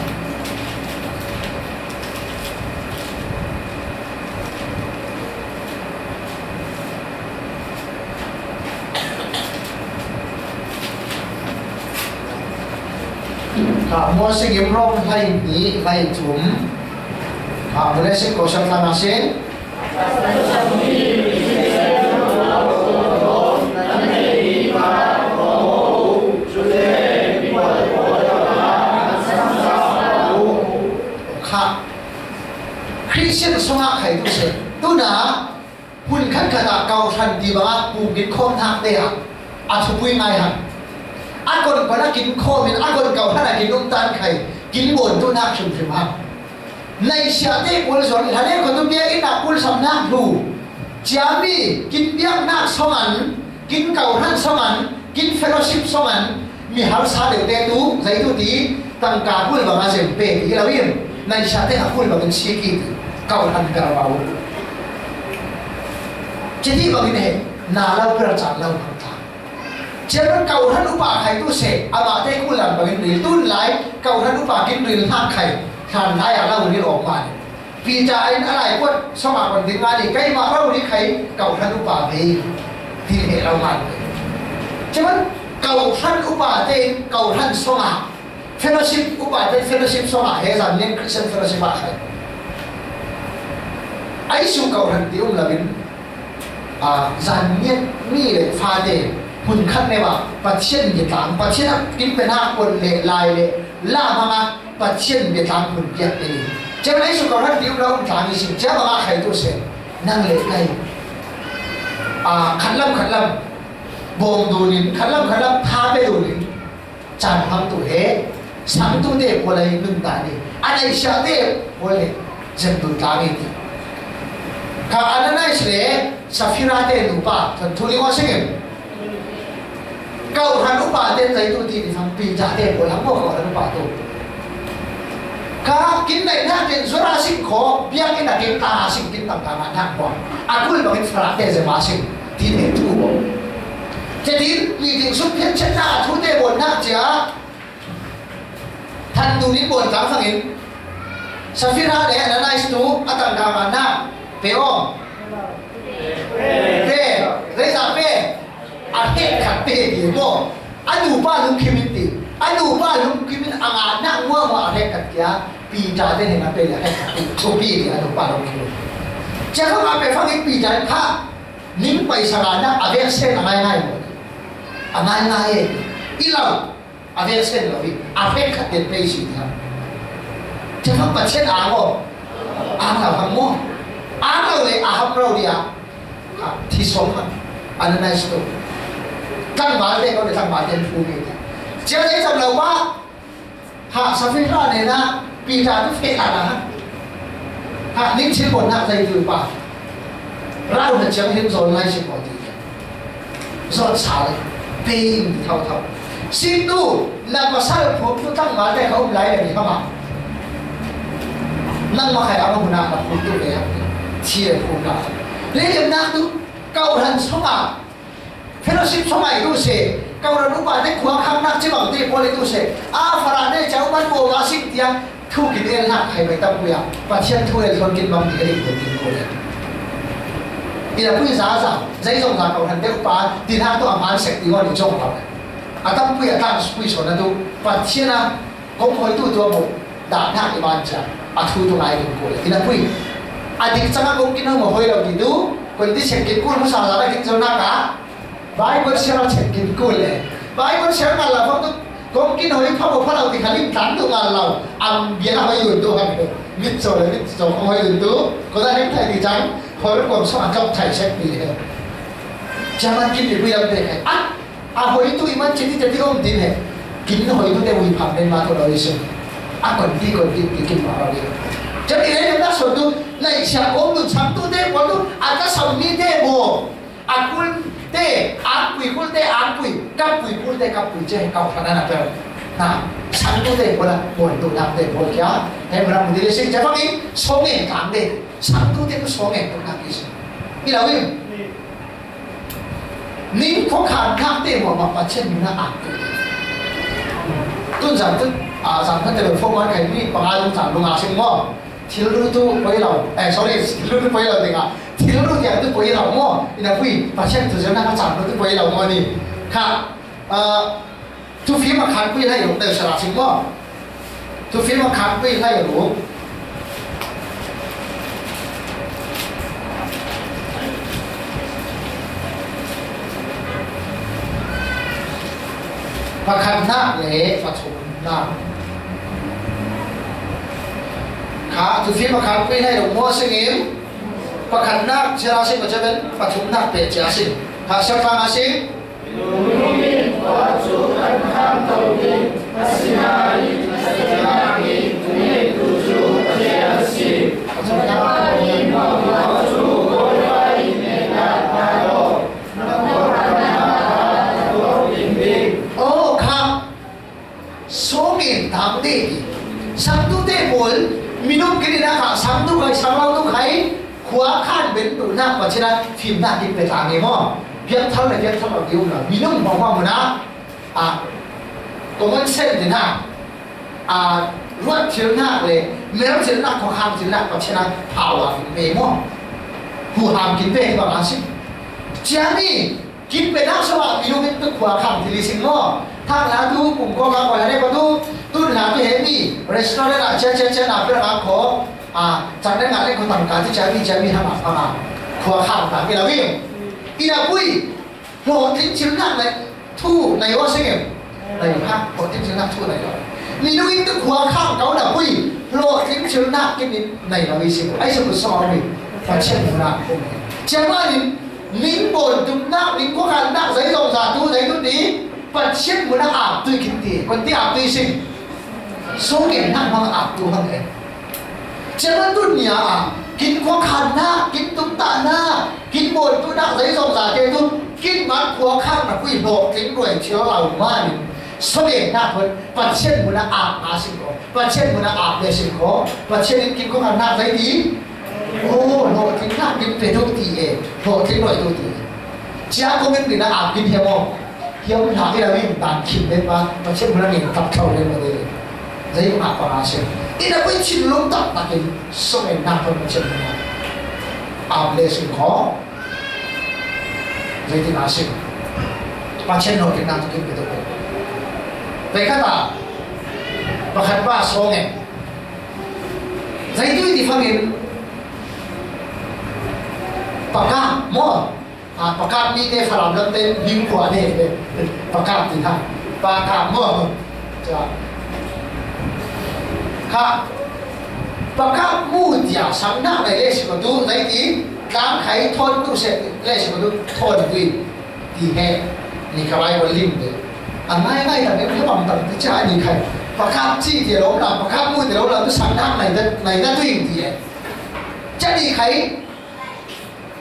Kha Moses in Rom hlei nih hlei thum. Kha Moses in ko siang tlang a si. Kha Christian sungah khai tu si. Tuna Hun khatkhat ah kau hran ti bangah pumkik khawm hnak te ah a thupui ngai hang. A kon pan a kin khawm in a kon kau hran a kin um tan khai kin bawn tu hnak hrimhrim hang. Naihsiah te kul zon hla le khuatu bia inn ah kul sam hnak hlu. Ciami kin biak hnak song an, kin kau hran song an, kin fellowship song an, mi harsa deuh te tu, zeitu ti, tangka kul bang a zem pe ti lo in, naihsiah te a kul bang in sik i ti, kau hran per bau. Citi bang in he, na lo per cang lo hang ta. Cian kau hran upa khai tu se, amah te kul lam bang in ril tun lai, kau hran upa kin ril hnak khai. Hlan lai a lo ni lo mah ni. Peter in a lai kuat sawngah kon ding mah ni, keimah lo ni khai, kawhhran upa ve, ti heh lo mah ni. Cuman, kawhhran upa te in kawhhran sawngah, fellowship upa te in fellowship sawngah he, zan nian Christian fellowship ah khai. Ai su kawhhran ti um lo in, a, zan nian mi le fate hun khat neu ah Pathian biatlang, Pathian a kin pe nak kuat le lai le la hmang a Pathian biatlang hun piak te ni. Cia bang ai su kawhhran ti um lo um tlang i sing, cia bang a khai tu se, nang le kai, a, khat lam khat lam bawm dun in, khat lam khat lam tha pe dun in, caan hmang tu he, sang tu te pawl ai nun ta ni, a nai sia te pawl he, zem dun tlang i ti. Kha Ananias le Safira te nupa, than thu li ngawh sing in. Kawhhran upa te zeitu ti ni fang Peter te pawl hang maw kawhhran upa tu. Kha kin naih nak kin zura sing khaw, biakinn a kin ta sing kin tang ta nak nak khaw. A kul bangin Farate zema sing, ti ne tu baw. Cia tin, mi ding suk phian chet na a thu te bawl nak cia. Than tu nin bawl tang fangin. Safira le Ananias tu a tang ta nak nak. Pe aw. Pe. Reisa pe. A hek khat pe ti maw. A nupa lungkhim in ti. A nupa lungkhim in a ngah nak muahmuah a hek khat kia. Peter te hnenah pe le a hek khat ti. Thupi ti a nupa lungkhim in. Cia kha ngah pe fangin Peter kha ning paisa ngah nak a vek sen a ngaingai maw. A ngaingai e. I lo. A vek sen lo hi, a hek khat den pei si ti hang. Cia fang Pathian ang aw. Ang lo hang maw. Ang lo le a ham lo dia. Ha, thi sawm hang. Ananias tu. Tlangval te ko le tlangval te thu nge ti. Cia le tam lo pa. Ha, Safira ne na, Peter tu feh la na. Ha, ning thil bawl nak zai tu pa. Rau na ciang hin zawn lai si ko ti. Zawt sa le, pei in thauthau. Singtu, na pasal phum tu tlangval te ka um lai le ni hama. Nangmah khai a huna na phum tu ve hang. Thi le phum la. Le le nak tu, kawhhran sawngah. Fellowship sawngah i tu se, kawhhran upa te khua khang nak ci bang te pawl i tu se. A Farate cia uman bo ma sing tia. Thu kin el hnak khai pai tam pui ah Pathian thu el thawn kin bang ti ka dik kin kul. I la pui za za, zai zong za kawhhran deuh pa, ti hnak tu a hmaan sek ti ngawn i cawng lo. A tam pui a tang pui sawn a tu, Pathian a kong hoi tu tu a mu, dah hnak i man cia, a thu tu ngai kin kul. I la pui, a dik cang a kong kin hoi lo ti tu, kun ti sek kin kul, mu sa za la kin zong hnak a, Bible share a check kin kul le. Bible share ngal la fang tu, kong kin hoi pha bo pha lo ti kha lim tang tu ngal lo. Am bia la hoi yun tu hang. Mit so le, mit so kong hoi yun tu. Ko da heng thai ti chang, hoi kong so a kap thai check ni le. Chaman kin ni pui lam te khai. A, a hoi tu i man chini te ti om tin he. Kin hoi tu te ui pham den ma to lo i sun. A kon ti, kon ti, ti kin ma lo i. Cham i le na so tu, lai sia om tu chang tu te, kon tu, a ta sam ni te bo. A kul te, angpui kul te, angpui, kappui kul te, kappui ce, kau thana na pel. Na, sang tu te, bola, bon tu nak te, bol kia. Hem ram di le sing, ce fang i, song e kang te, sang tu te, song e tu nak i sing. I lau i. Ning ko khan kang te, mo ma pa chen na angpui. Tun zam tu, a, zam tu te lo fo ma kai ni, pa ngai lung zam lung a sing mo. Thilru tu poi lo, eh, sorry, thilru tu poi lo ding a. Thilru tiang tu poi lo maw. Ina pui, Pathian tu zona ka chang tu poi lo maw ni. Kha, ah, tu film a khan pui lai lo, deu sara sing maw. Tu film a khan pui lai lo. Pakhatnak le pathumnak. Kha, tu film a khan pui lai lo maw singin. Pakhatnak, sia sing, pathumnak pe cia sing. Kha, sia kha nga sing. Oh, kha. Sawngin tang te ti. Sangtute pawl, minung kidina kha, sangtu khai, sanglotu khai, khua khan ben tu nak Pathian a fimnak dik pe tang e maw. Piangthar le piangthar lo ti um lo. Minung hmawhmawh mun ah, a, common sense te nak, a, ruat thil nak le, Mel cilnak, khuakhang cilnak Pathian a phau a kin pe maw? Huham kin pe bang a si. Ciami kin pe nak so a minung in tu khuakhang thil i sing maw? Thang la tu kum ko ka ko la ne ko tu, tu la tu he mi restaurant a cia cia cia na pe la ko a, chang ne nga ne ko tang ka ti ciami ciami hang a phang a khuakhang ta ki la wi. Ina pui. Hlawhtling cilnak nei thu nei aw sing em? Nei ha, hlawhtling cilnak thu nei aw. Minung in tu khuakhang kau na pui, hlawhtling cilnak kin in nei lo i sing. Ai sing so aw mi. Pathian huna kum. Ciaman in ning bon tumnak, ning khuakhannak, zei zong za tu, zei tu ti, Pathian huna ap tu kin ti. Kon ti ap tu i sing. So ngen nak mang ap tu hang em. Ciaman tu nia a, kin khuakhannak, kin tumtahnak, kin bawltuhnak, zei zong zate tu, kin man khuakhang na pui hlawhtling ruai thil lo manin, sawgennak hun, Pathian huna ap a sing ko, Pathian huna ap le sing ko, Pathian in kin khuakhannak zei ti, oh, hlawhtlingnak kin pe tu ti e, hlawhtling ruai tu ti e. Cia kong in rina ap kin hiam aw. Hiam hna i lo in dan khin le pa, Pathian hmuna ngin tak tho le ma de. Zei ma pa a si. I na pui thinlung tak takin song en nak pun Pathian hmuna. Am le sin kho. Zei tin a si. Pathian lo kin nak kin pe to. Pe kata. Pakhat pa song en. Zei tu i ti fangin. Paka mo. A, pakap mi te Falam lam te hing khua ne, pakap ti ha. Pakap mo. Cha. Kha. Pakap mu tia sang na nai le si ko tu, nai ti, tlang khai thon tu se, le si ko tu, thon tu ti he. Ni ka bai ko lim te. A ngai ngai ta ne, ka bang ta ti cha ni khai. Pakap chi ti lo na, pakap mu ti lo na, tu sang na nai ta, nai ta tu ti he. Cha ni khai,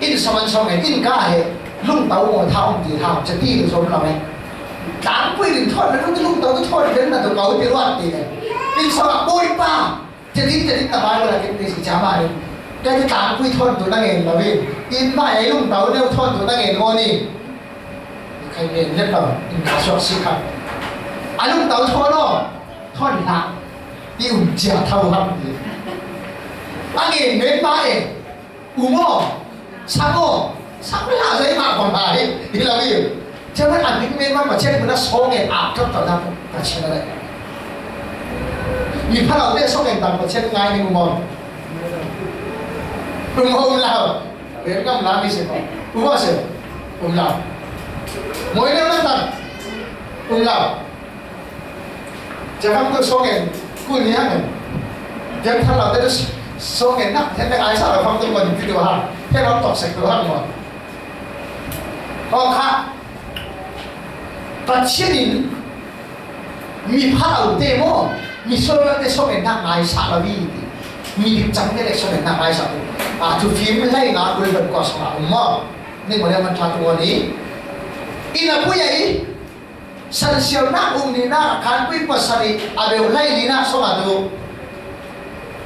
in saman song e, in ka he, lungtau maw tha um ti tha, cha ti lu som lo e. Tlangpui rin thon na lung, lungtau tu thon den na tu kau ti ruat ti e. In song a pui pa, cha ti, cha ti ta bai wala kin ti si cha ma ni. Ka ti tlangpui thon tu na ngen lo e. In ma e lungtau neu thon tu na ngen mo ni. Khai ngen le pa, in ka suak si kha. A lungtau thon lo, thon la. Ti um chia thau ham ti. A ngen men ma e. U maw, sang aw, sang la zei mah bang hai, hi lo hi. Cia man a ding men mah Pathian hmuna sawng en ap tlap tawh nak Pathian a leh. Mi pha lo te sawng en tang Pathian ngai ning u maw. Um maw um lo. Ven kam la mi se maw. Um maw se. Um lo. Moi le man tang. Um lo. Cia fam tu sawng en, kul ni hang en. Cia thang lo te tu sawng en nak, cia te ai sa lo fam tu kon pi tu hang. Cia lo tok sek tu hang mo. Aw kha. Pathian in mi pha lo te maw, mi sual lo te sawng en nak ngai sa lo hi ti. Mi dik cang te le sawng en nak ngai sa tu. A tu fim lai nga kul ban ko sa lo maw. Ni mo le man tha tu ni. Ina pui ai. Sansialnak um nihnak a khanpui pasarih a beuh laih nihnak sawng a tu.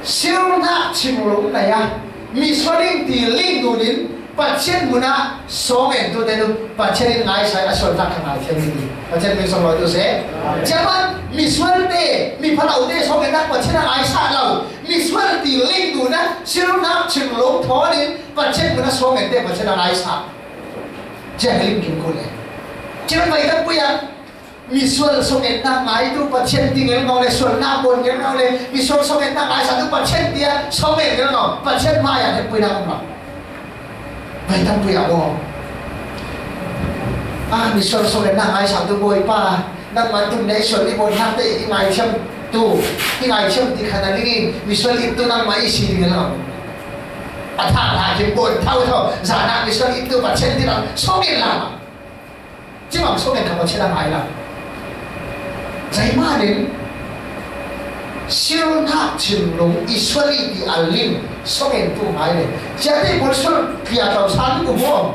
Silnak chimlung nei a misual in ti ling dunin Pathian hmunah sawng en tute tu Pathian in ngaisai a sualtak kha ngai thiam hi ti. Pathian min sawng lawi tu seh. Ciaman misual te, mi pha lo te sawng ennak Pathian a ngaisah lo. Misual ti ling duna silnak chimlung thawnin Pathian hmunah sawng en te Pathian a ngaisah. Cia ka lim kim ko le. Cia ka bai tak pui a. Misual song en na ngai tu Pathian ti ngel ngau le, sual na bon ngel ngau le, misual song en na ngai sa tu Pathian ti a song en ngel ngau, Pathian mai a ne pui na ma. Bai tam pui a bo. A, misual song en na ngai sa tu boi pa. Nang ma tu ne sual ni bon na te i ngai thiam tu, i ngai thiam ti khana lingin, misual i tu nang ma i si ngel ngau. A tha tha kim bon thau thau, za na misual i tu Pathian ti na song en la. Cimang song en kha Pathian a ngai la. Zai ma nin, silnak chimlung i sual i ti a ling song en tu ngai le. Cia te bol sual tia tau san ku mo.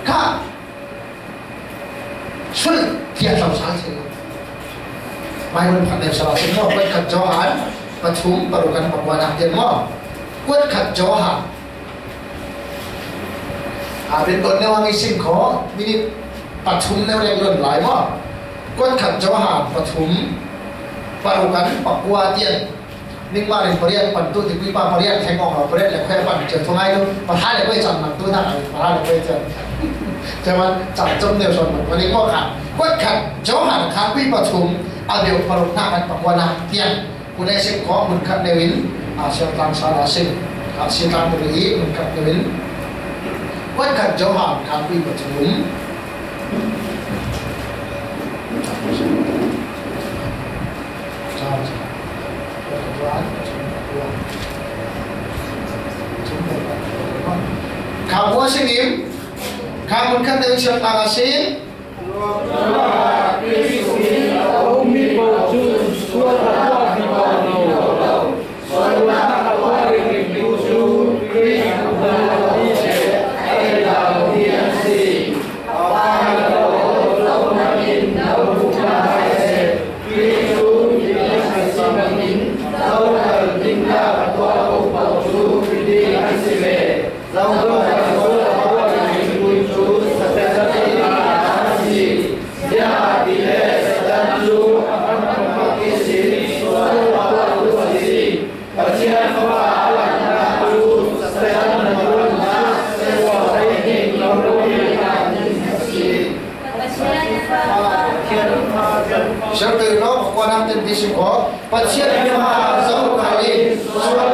Kha, sual tia tau san sin. Mai mun phat nem sa la sin mo, kuat khat Johan, pathum, paruk kan pakua nak tian mo. Kuat khat Johan. A, bin bot neu hang i sim kho, minit pathum neu leng lon lai maw. Kuat khat Johan pathum, paruk kan pakua tian. Ning mah rin pariat pan tu ti pui pa pariat theng ong lo pariat le khuai pan cia thungai tu. Patha le khuai chan nang tu na ai patha le khuai chan. Cia man chan cong neu son man ni ko kha. Kuat khat Johan kha pui pathum a beu paruk na kan pakua na tiang. Kun ai sim ko mun khat neu in a sial tang sa la sim. A sial tang tu i mun khat neu in. Kuat khat Johan kha pui pathum. Kha bua singim, kha mun khat neu sial tang a sim. Siangtho lo, pakua nang ten ti sim ko. Pathian fa zo khalin sual pa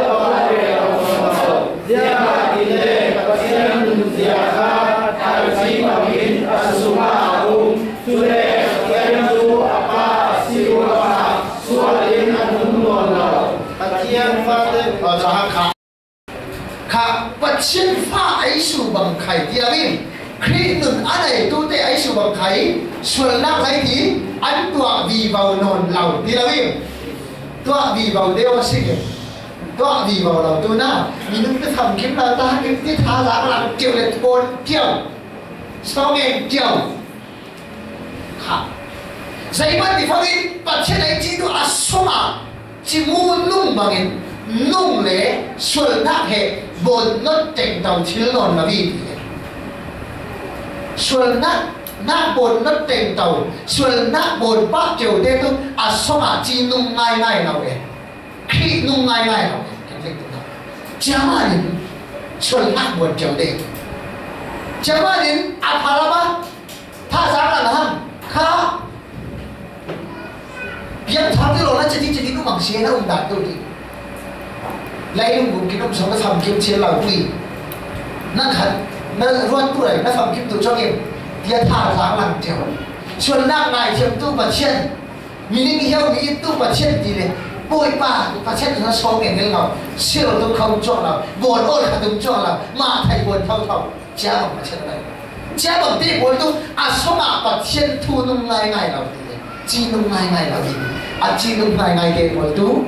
le lo. Ziahatile Pathian nun zia kha thal chi pamin a suma um. Chule Pathian chu a pa a si ua sual in a nun nawn lo. Pathian fa te pa cha kha. Kha Pathian fa ai su bang khai ti lo in. Khrih nun a nei tu te ai su bang khai sual nak lai ti an tua vivo nawn lo ti lo in. Tua vivo deu a si ke. Tua vivo lo tu na. Minung te famkim lo ta kim ti tha zak lang kiu le thon kiu. Song en kiu. Kha. Zeimah ti fangin Pathian ei ci tu a sungah cimu nung bangin nung le sualnak he bawnnot tengtau thil nawn lo hi ti. Sualnak, nak bawnnot tengtau, sualnak bawn pah keu te tu a sungah ci nung ngaingai lo e. Khrih nung ngaingai lo. Ciamanin sualnak buat keu ding. Ciamanin a phalama thazang a na hang kha piang thang ti lo na citi citi nu mang sia na um dan tu ti. Lai lung gum kin um song na famkim chin lo pui. Na khat na ruat tu lai na famkim tu chong im. Dia thazang lang keu. Sualnak ngai thiam tu Pathian. Mining hiau mi tu Pathian ti le, Bawipa, Pathian na sawm ngen ngel ngau, sil tu khau chuak lau, bawn awl khat um chuak lau, mah thai bawn thau thau, cia bang Pathian lai. Cia bang te bawl tu, a sawm a Pathian thu nung ngai ngai lau ti le, ci nung ngai ngai lau ti, a ci nung ngai ngai te bawl tu,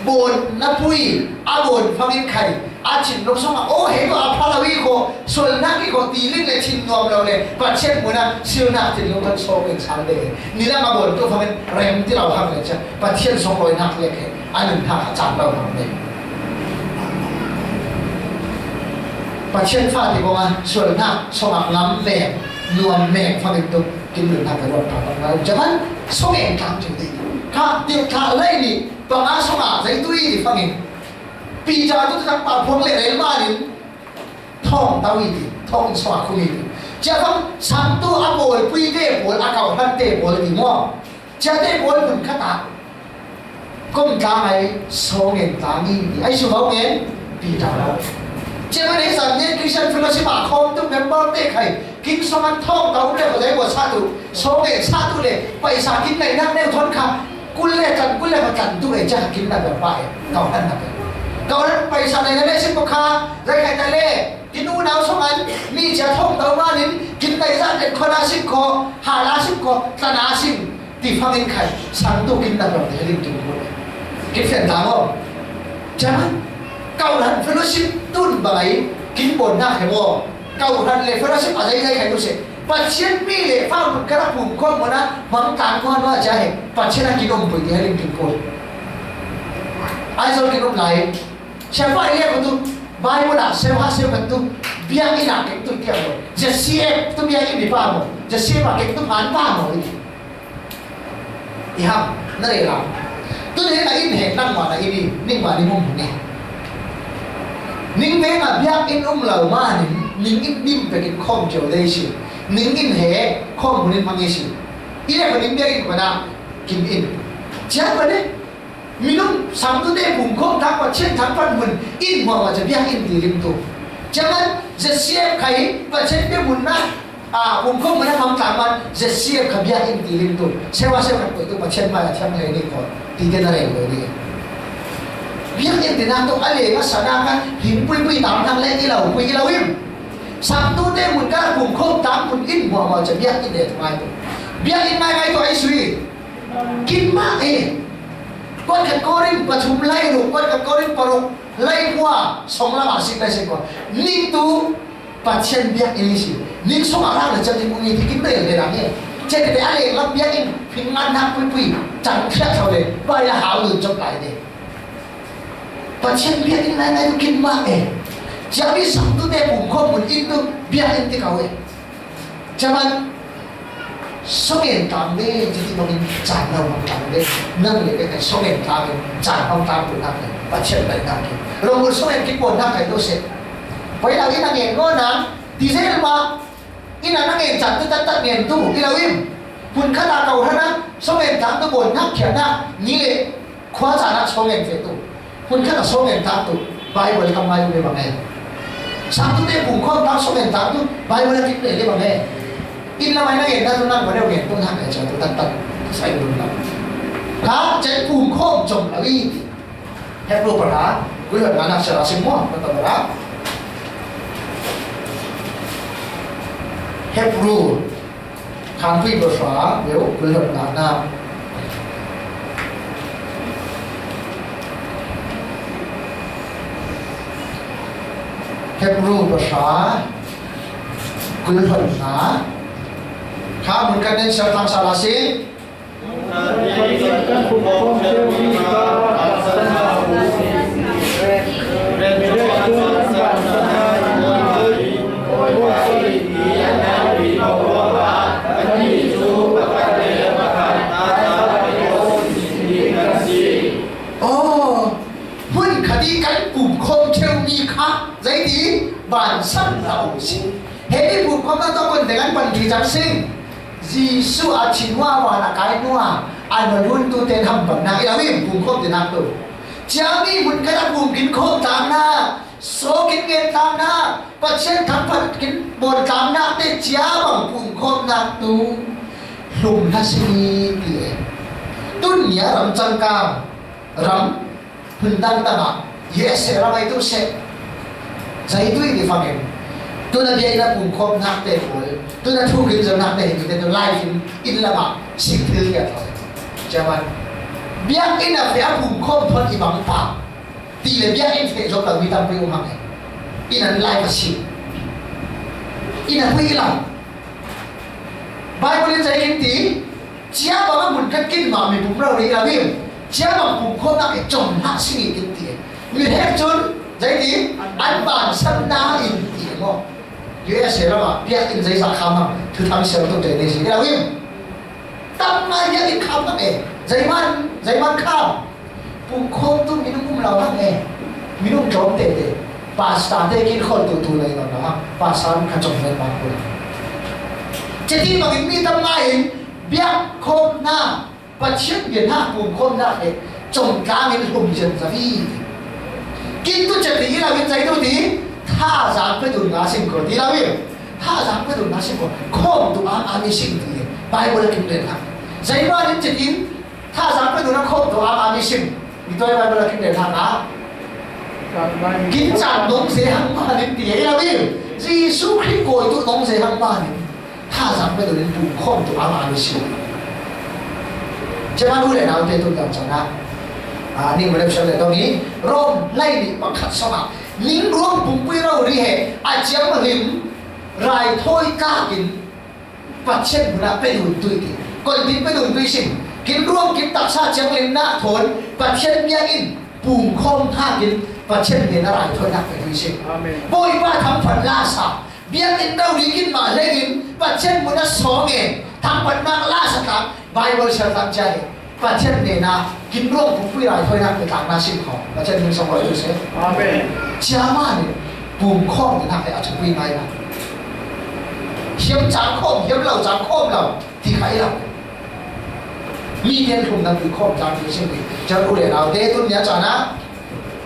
bawn na pui, a bawn fangin khai, a cin lok sawng a, aw, hei tu a pha lo i khaw, sualnak i khaw, ti ling le cin nuam lo le, Pathian mun a silnak tin lok kan sawk in sang de. Ni lam a bawl tu fangin rem ti lo hang le cia, Pathian sawng lawinak le khe, a nunnak a cang lo hang le. Pathian fa ti kong a, sualnak sawng a ngam mek, nuam mek fangin tu, kin nunnak a ruat pha pha pha, jaman, sawng eng tang cin ti. Kha, ti kha lai ni, bang a sawng a, zai tu i ni fangin. Peter tu tak pa phawng le rel manin, thawngtau i ti, thawng in sawng a khum i ti. Cia fang, sang tu a bawl pui te bawl, a kau hlan te bawl ti maw. Cia te bawl mun khat a. Kom tlang ai, sawng en tlang i ti. Ai su bau ngen, Peter lo. Cia man ei zan ngen Christian Fellowship a khawm tu member te khai. Kin sawng an thawngtau le ko zai ko sa tu. Sawng en sa tu le, paisa kin nai nak neu thon kha. Kul le tan, kul le ma tan tu e cha kin na ba pa e. Kau han na ba. Kau han paisa nai na le sim ko kha, zai khai ta le. Kin u nau song an, mi cha thong tau ma nin, kin nai za den kho na sim ko, ha la sim ko, ta na sim. Ti fang in khai, sang tu kin na ba te lim tu ko. Kin fen ta mo. Cha man. Kau han fellowship tun ba ngai, kin bon na khe mo. Kau han le fellowship a zai zai khai tu se. Pathian mi le fa mun kara pum khawm mawna, mang tang khawm mawna cia he, Pathian a kin um pui ti he lim kin khawm. Aizawl kin um lai. Siapa i le ko tu, Bible a seu ha seu kan tu, biak i na kek tu tiang lo. J C F tu biak i mi pa mo. J C F a kek tu phan pa mo i. I hak, na rei lau. Tun he na inn he nangmah na inn hi, ningmah ning um hi ni. Ning veng a biakinn um lo manin ning inn dim pekin khawm kio dei si. Ning inn he khawm hun in hmang i si. I le kha ning biakinn kona kin inn. Ciat pa ne. Minung sangtute pumkhawm tak Pathian thangphat hun inn hmuahhmuah cia biakinn ti lim tu. Ciaman Z C F khai Pathian biakmun na a, pumkhawm mun a hmang tlang man Z C F kha biakinn ti lim tu. Sewa sewa khat koih tu Pathian mai a thiang hlei ni ko. Ti te na reng lo ni. Biakinn ti nak tu a le nga sana ka hing pui pui tam thang le i lo pui i lo im. Sangtute mun ka pumkhawm tak mun inn hmuahhmuah cia biakinn le tu ngai tu. Biakinn ngai ngai tu ai sui. Kin mah e. Kuat khat Korin pathum lai ruk, kuat khat Korin paruk lai kua, song lama sik lai sik kua. Ning tu Pathian biakinn i si. Ning song a rak le cem ning ung i ti kin bel le rang e. Cem te a le lam biakinn phing ngan nak pui pui. Cang khiat thau le. Bai la hau nun cop lai de. Pathian biakinn ngai ngai tu kin mah e. Cia mi sangtute pumkhawm mun inn tu biakinn ti kau e. Caman song en tang ve, ci ti bangin can lo bang tang ve. Nang le ke kai song en tang ve, can bang tang tu nak ve. Pathian lai nak ke. Lo mun song en ki pon nak kai lo se. Pai lo in a ngen ngo na, ti se ma, in a na ngen can tu tat tat ngen tu, i lo im. Hun khat a kau hana, song en tang tu bon nak kia na, ni le, khua ca nak song en ve tu. Hun khat a song en tak tu, Bible kam ngai le bang e. Sangtute pumkhawm tak song en tak tu, Bible a kip le le bang e. In la mai na ngen na tu nak ma deu ngen tu nak e cia tu tak tak. Sai tu nak. Ka cia pumkhawm com la wi. Hebru para, kul hon na nak cia la sing mo, ka ta para. Hebru Khanpui pasal, yo, kul hon na na. Hebru pasal, kul hon na. Kha mun kan den sel tang sala si. Aw, hun khat i kan pumkhawm theu mi kha, zei ti, vansamna um si. Hemi pumkhawmna tawh kon deng an pan ti cang sing. Jesu a thin hua van a kai hnuah a na luntute hampanna i lo in pumkhawm tinak tu. Cia mi mun khat a pum kin khawm tangna, saw kin ngen tangna, Pathian thangphat kin bawl tangna te cia bang pumkhawmnak tu hlum hla si ni ti e. Tun nia ram cangkang ram hun dangdang ah U S A ram ai tu seh. Zaitui ni fangin. Tuna bia ina pumkhawmnak te pawl. Tuna thu kin zonnak te hi tu te tu live in, in lamah sik thil kia thaw. Chairman. Biak ina feh a pumkhawm thon i bang pa. Ti le biak in feh zok lo mi tampi um hang e. Ina live a sik. Ina pui i lam. Bible in zei kin ti, cia bang a mun khat kin mah mi pum rau rih lo hi. Cia bang pumkhawmnak i com hlah si ngi kin ti. Mi hek cun zei ti, an vansamna in ti maw? U S A lamah biakinn zeizah kham hang, thuthang sial tuk te nei si lo hi. Tam ngai biakinn kham hang e, zeiman, zeiman kham. Pumkhawm tu minung um lo hang e. Minung tlawm tete. Pastor te kin khol tu tu lei lo hang. Pastor kha cawm vet bang kul. Ceti bangin mi tam ngai in biak khawmna, Pathian bia hna pumkhawmna he cawm tlang in hlum cian zavi. Kin tu ceti i lo in zei tu ti, thazaang pe dun nga sing ko ti lo in. Thazaang pe dun nga sing ko. Khawm tu ang ang i sing ti. Bible a kim len hang. Zeiman in cetin, thazaang pe dun a khawm tu ang ang i sing. Mi tuai Bible a kim len hang a. Kin caan dong se hang manin ti ei lo in. Jesu Khrih kawi tu dong se hang manin. Thazaang pe dun in pumkhawm tu ang ang i sing. Ceman u le nau te tu dang caan a. A, ning ma le dong i. Rom lai ni pakhat sawng a. Ning ruang pumpui rau ri he. A ciang ma him. Raithawi tlakin Pathian hmunah pe dun tui ti. Koi tin pe dun tui sin. Kin ruang kin taksa ciang len nak thawn Pathian biakinn pumkhawm hnakin Pathian hnen a raithawinak pe tui sin. Amen. Bawipa thangphat lasa. Biakinn rori kin mah hlengin Pathian hmunah sawng e. Thangphatnak lasa tlang Bible sial tlang cia hi. Pathian nena kin ruang pumpi lai thoi nak petlakna sim kho. Pathian min song roi tu se. Amen. Cia mah nih pumkhawm ding nak a thupui ngai na. Hiam cang khawm, hiam lo cang khawm lo ti kha i lo. Mi ten hlum na pumkhawm cang ti sim ding. Cia u le nau te tun nia cana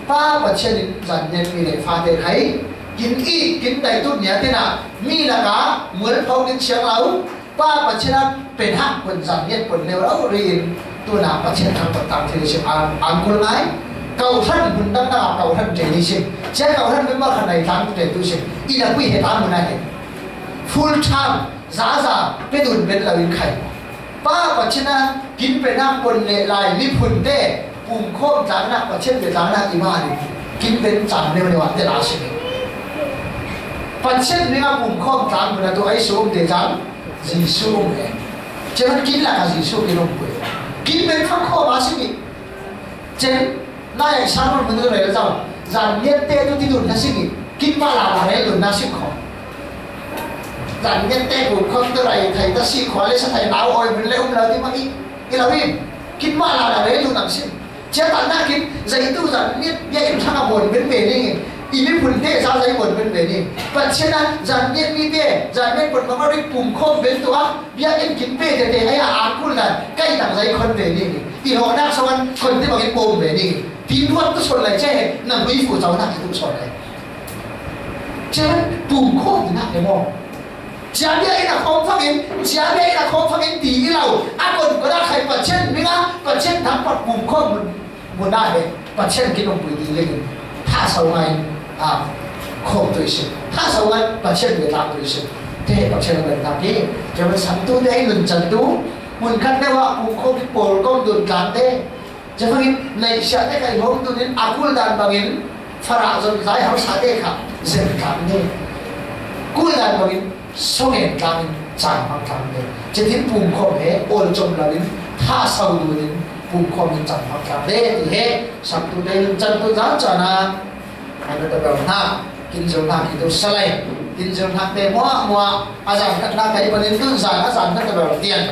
Pa Pathian in zan niat mi le fate khai kin i kin dai tun nia tena mi laka mual phau kin siang lo. Pa Pathian a pen hak pun zan niat pun neu lo ri in tuna Pathian thang pun tang thil sim ang ang kul ngai. Kau hran hun dang dang a kau hran te ni sim. Cia kau hran min ma khan nai tang te tu sim. I na kui he tang mun a he. Full time za za pe dun ben lo in khai. Pa Pathian a kin pen hak pun le lai mi phun te pumkhawm tang nak Pathian pe tang nak i ma ni. Kin pen tang neu neu a te la sim. Pathian mi a pumkhawm tang mun a tu ai su um te tang. Jesu um e. Chen kin laka Jesu kin um pui. Kin ben kham kho ba si ni. Chen na yang sang mun mun rel zau. Zan niat te tu ti dun na si ni. Kin ma la la rel dun na si kho. Zan niat te bu khom tu rai thai ta si kho le sa thai nau oi mun le um la ti ma i. I la win. Kin ma la la rel dun na si. Cia tang nak in, zai tu zan niat bia in thang a bon ben ve ni. I mi phun te za zai bon ben ve ni. Pathian a zan niat mi te, zan niat pun ma ma rik pumkhawm ben tu a, bia in kin pe te te, ai a a kul dan, kai tang zai khon ve ni. I lo nak sawan khon te bang in pom ve ni. Tin ruat tu son lai che, na bui fu zau nak tu son lai. Cia pumkhawm nak e mo. Cia bia in a khawm fangin, cia bia in a khawm fangin ti i lo. A kon ko da khai Pathian mi nga, Pathian thang pat pumkhawm mun. Mun a he Pathian kin um pui ti le in tha sau ngai a khawm tu i si. Tha sau ngai Pathian mi tang tu i si. Te Pathian mi tang ki. Cia man sang tu te ai nun chan tu. Mun khat ne wa pumkhawm ki pol kawm dun tang te. Cia bangin naihsiate kha i hawm tunin a kul dan bangin farah zon zai hausa te kha zen tlang ni. Kul dan bangin song en tlangin cang hmang tlang ni. Cia tin pumkhawm he awl com loin tha sau dunin pumkhawm in cang hmang tlang ni ti he sam tu te nun can tu zan cana. Ai na ta bel hna, kin zil hna ki tu salai. Kin zil hna te muah muah, a zan khat hna kai panin tun zan, a zan khat ta bel tian.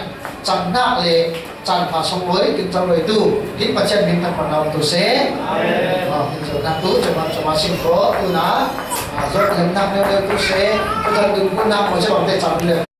Cang hna le, cang pha song loi, kin cang loi tu. Kin Pathian min thang pan nau tu se. Amen. Ah, kin zil hna tu, cuma, cuma sing ko, tu na. Ah, zot lem hna neu neu tu se. Tu zan tu ku na ko se bang te cang lem.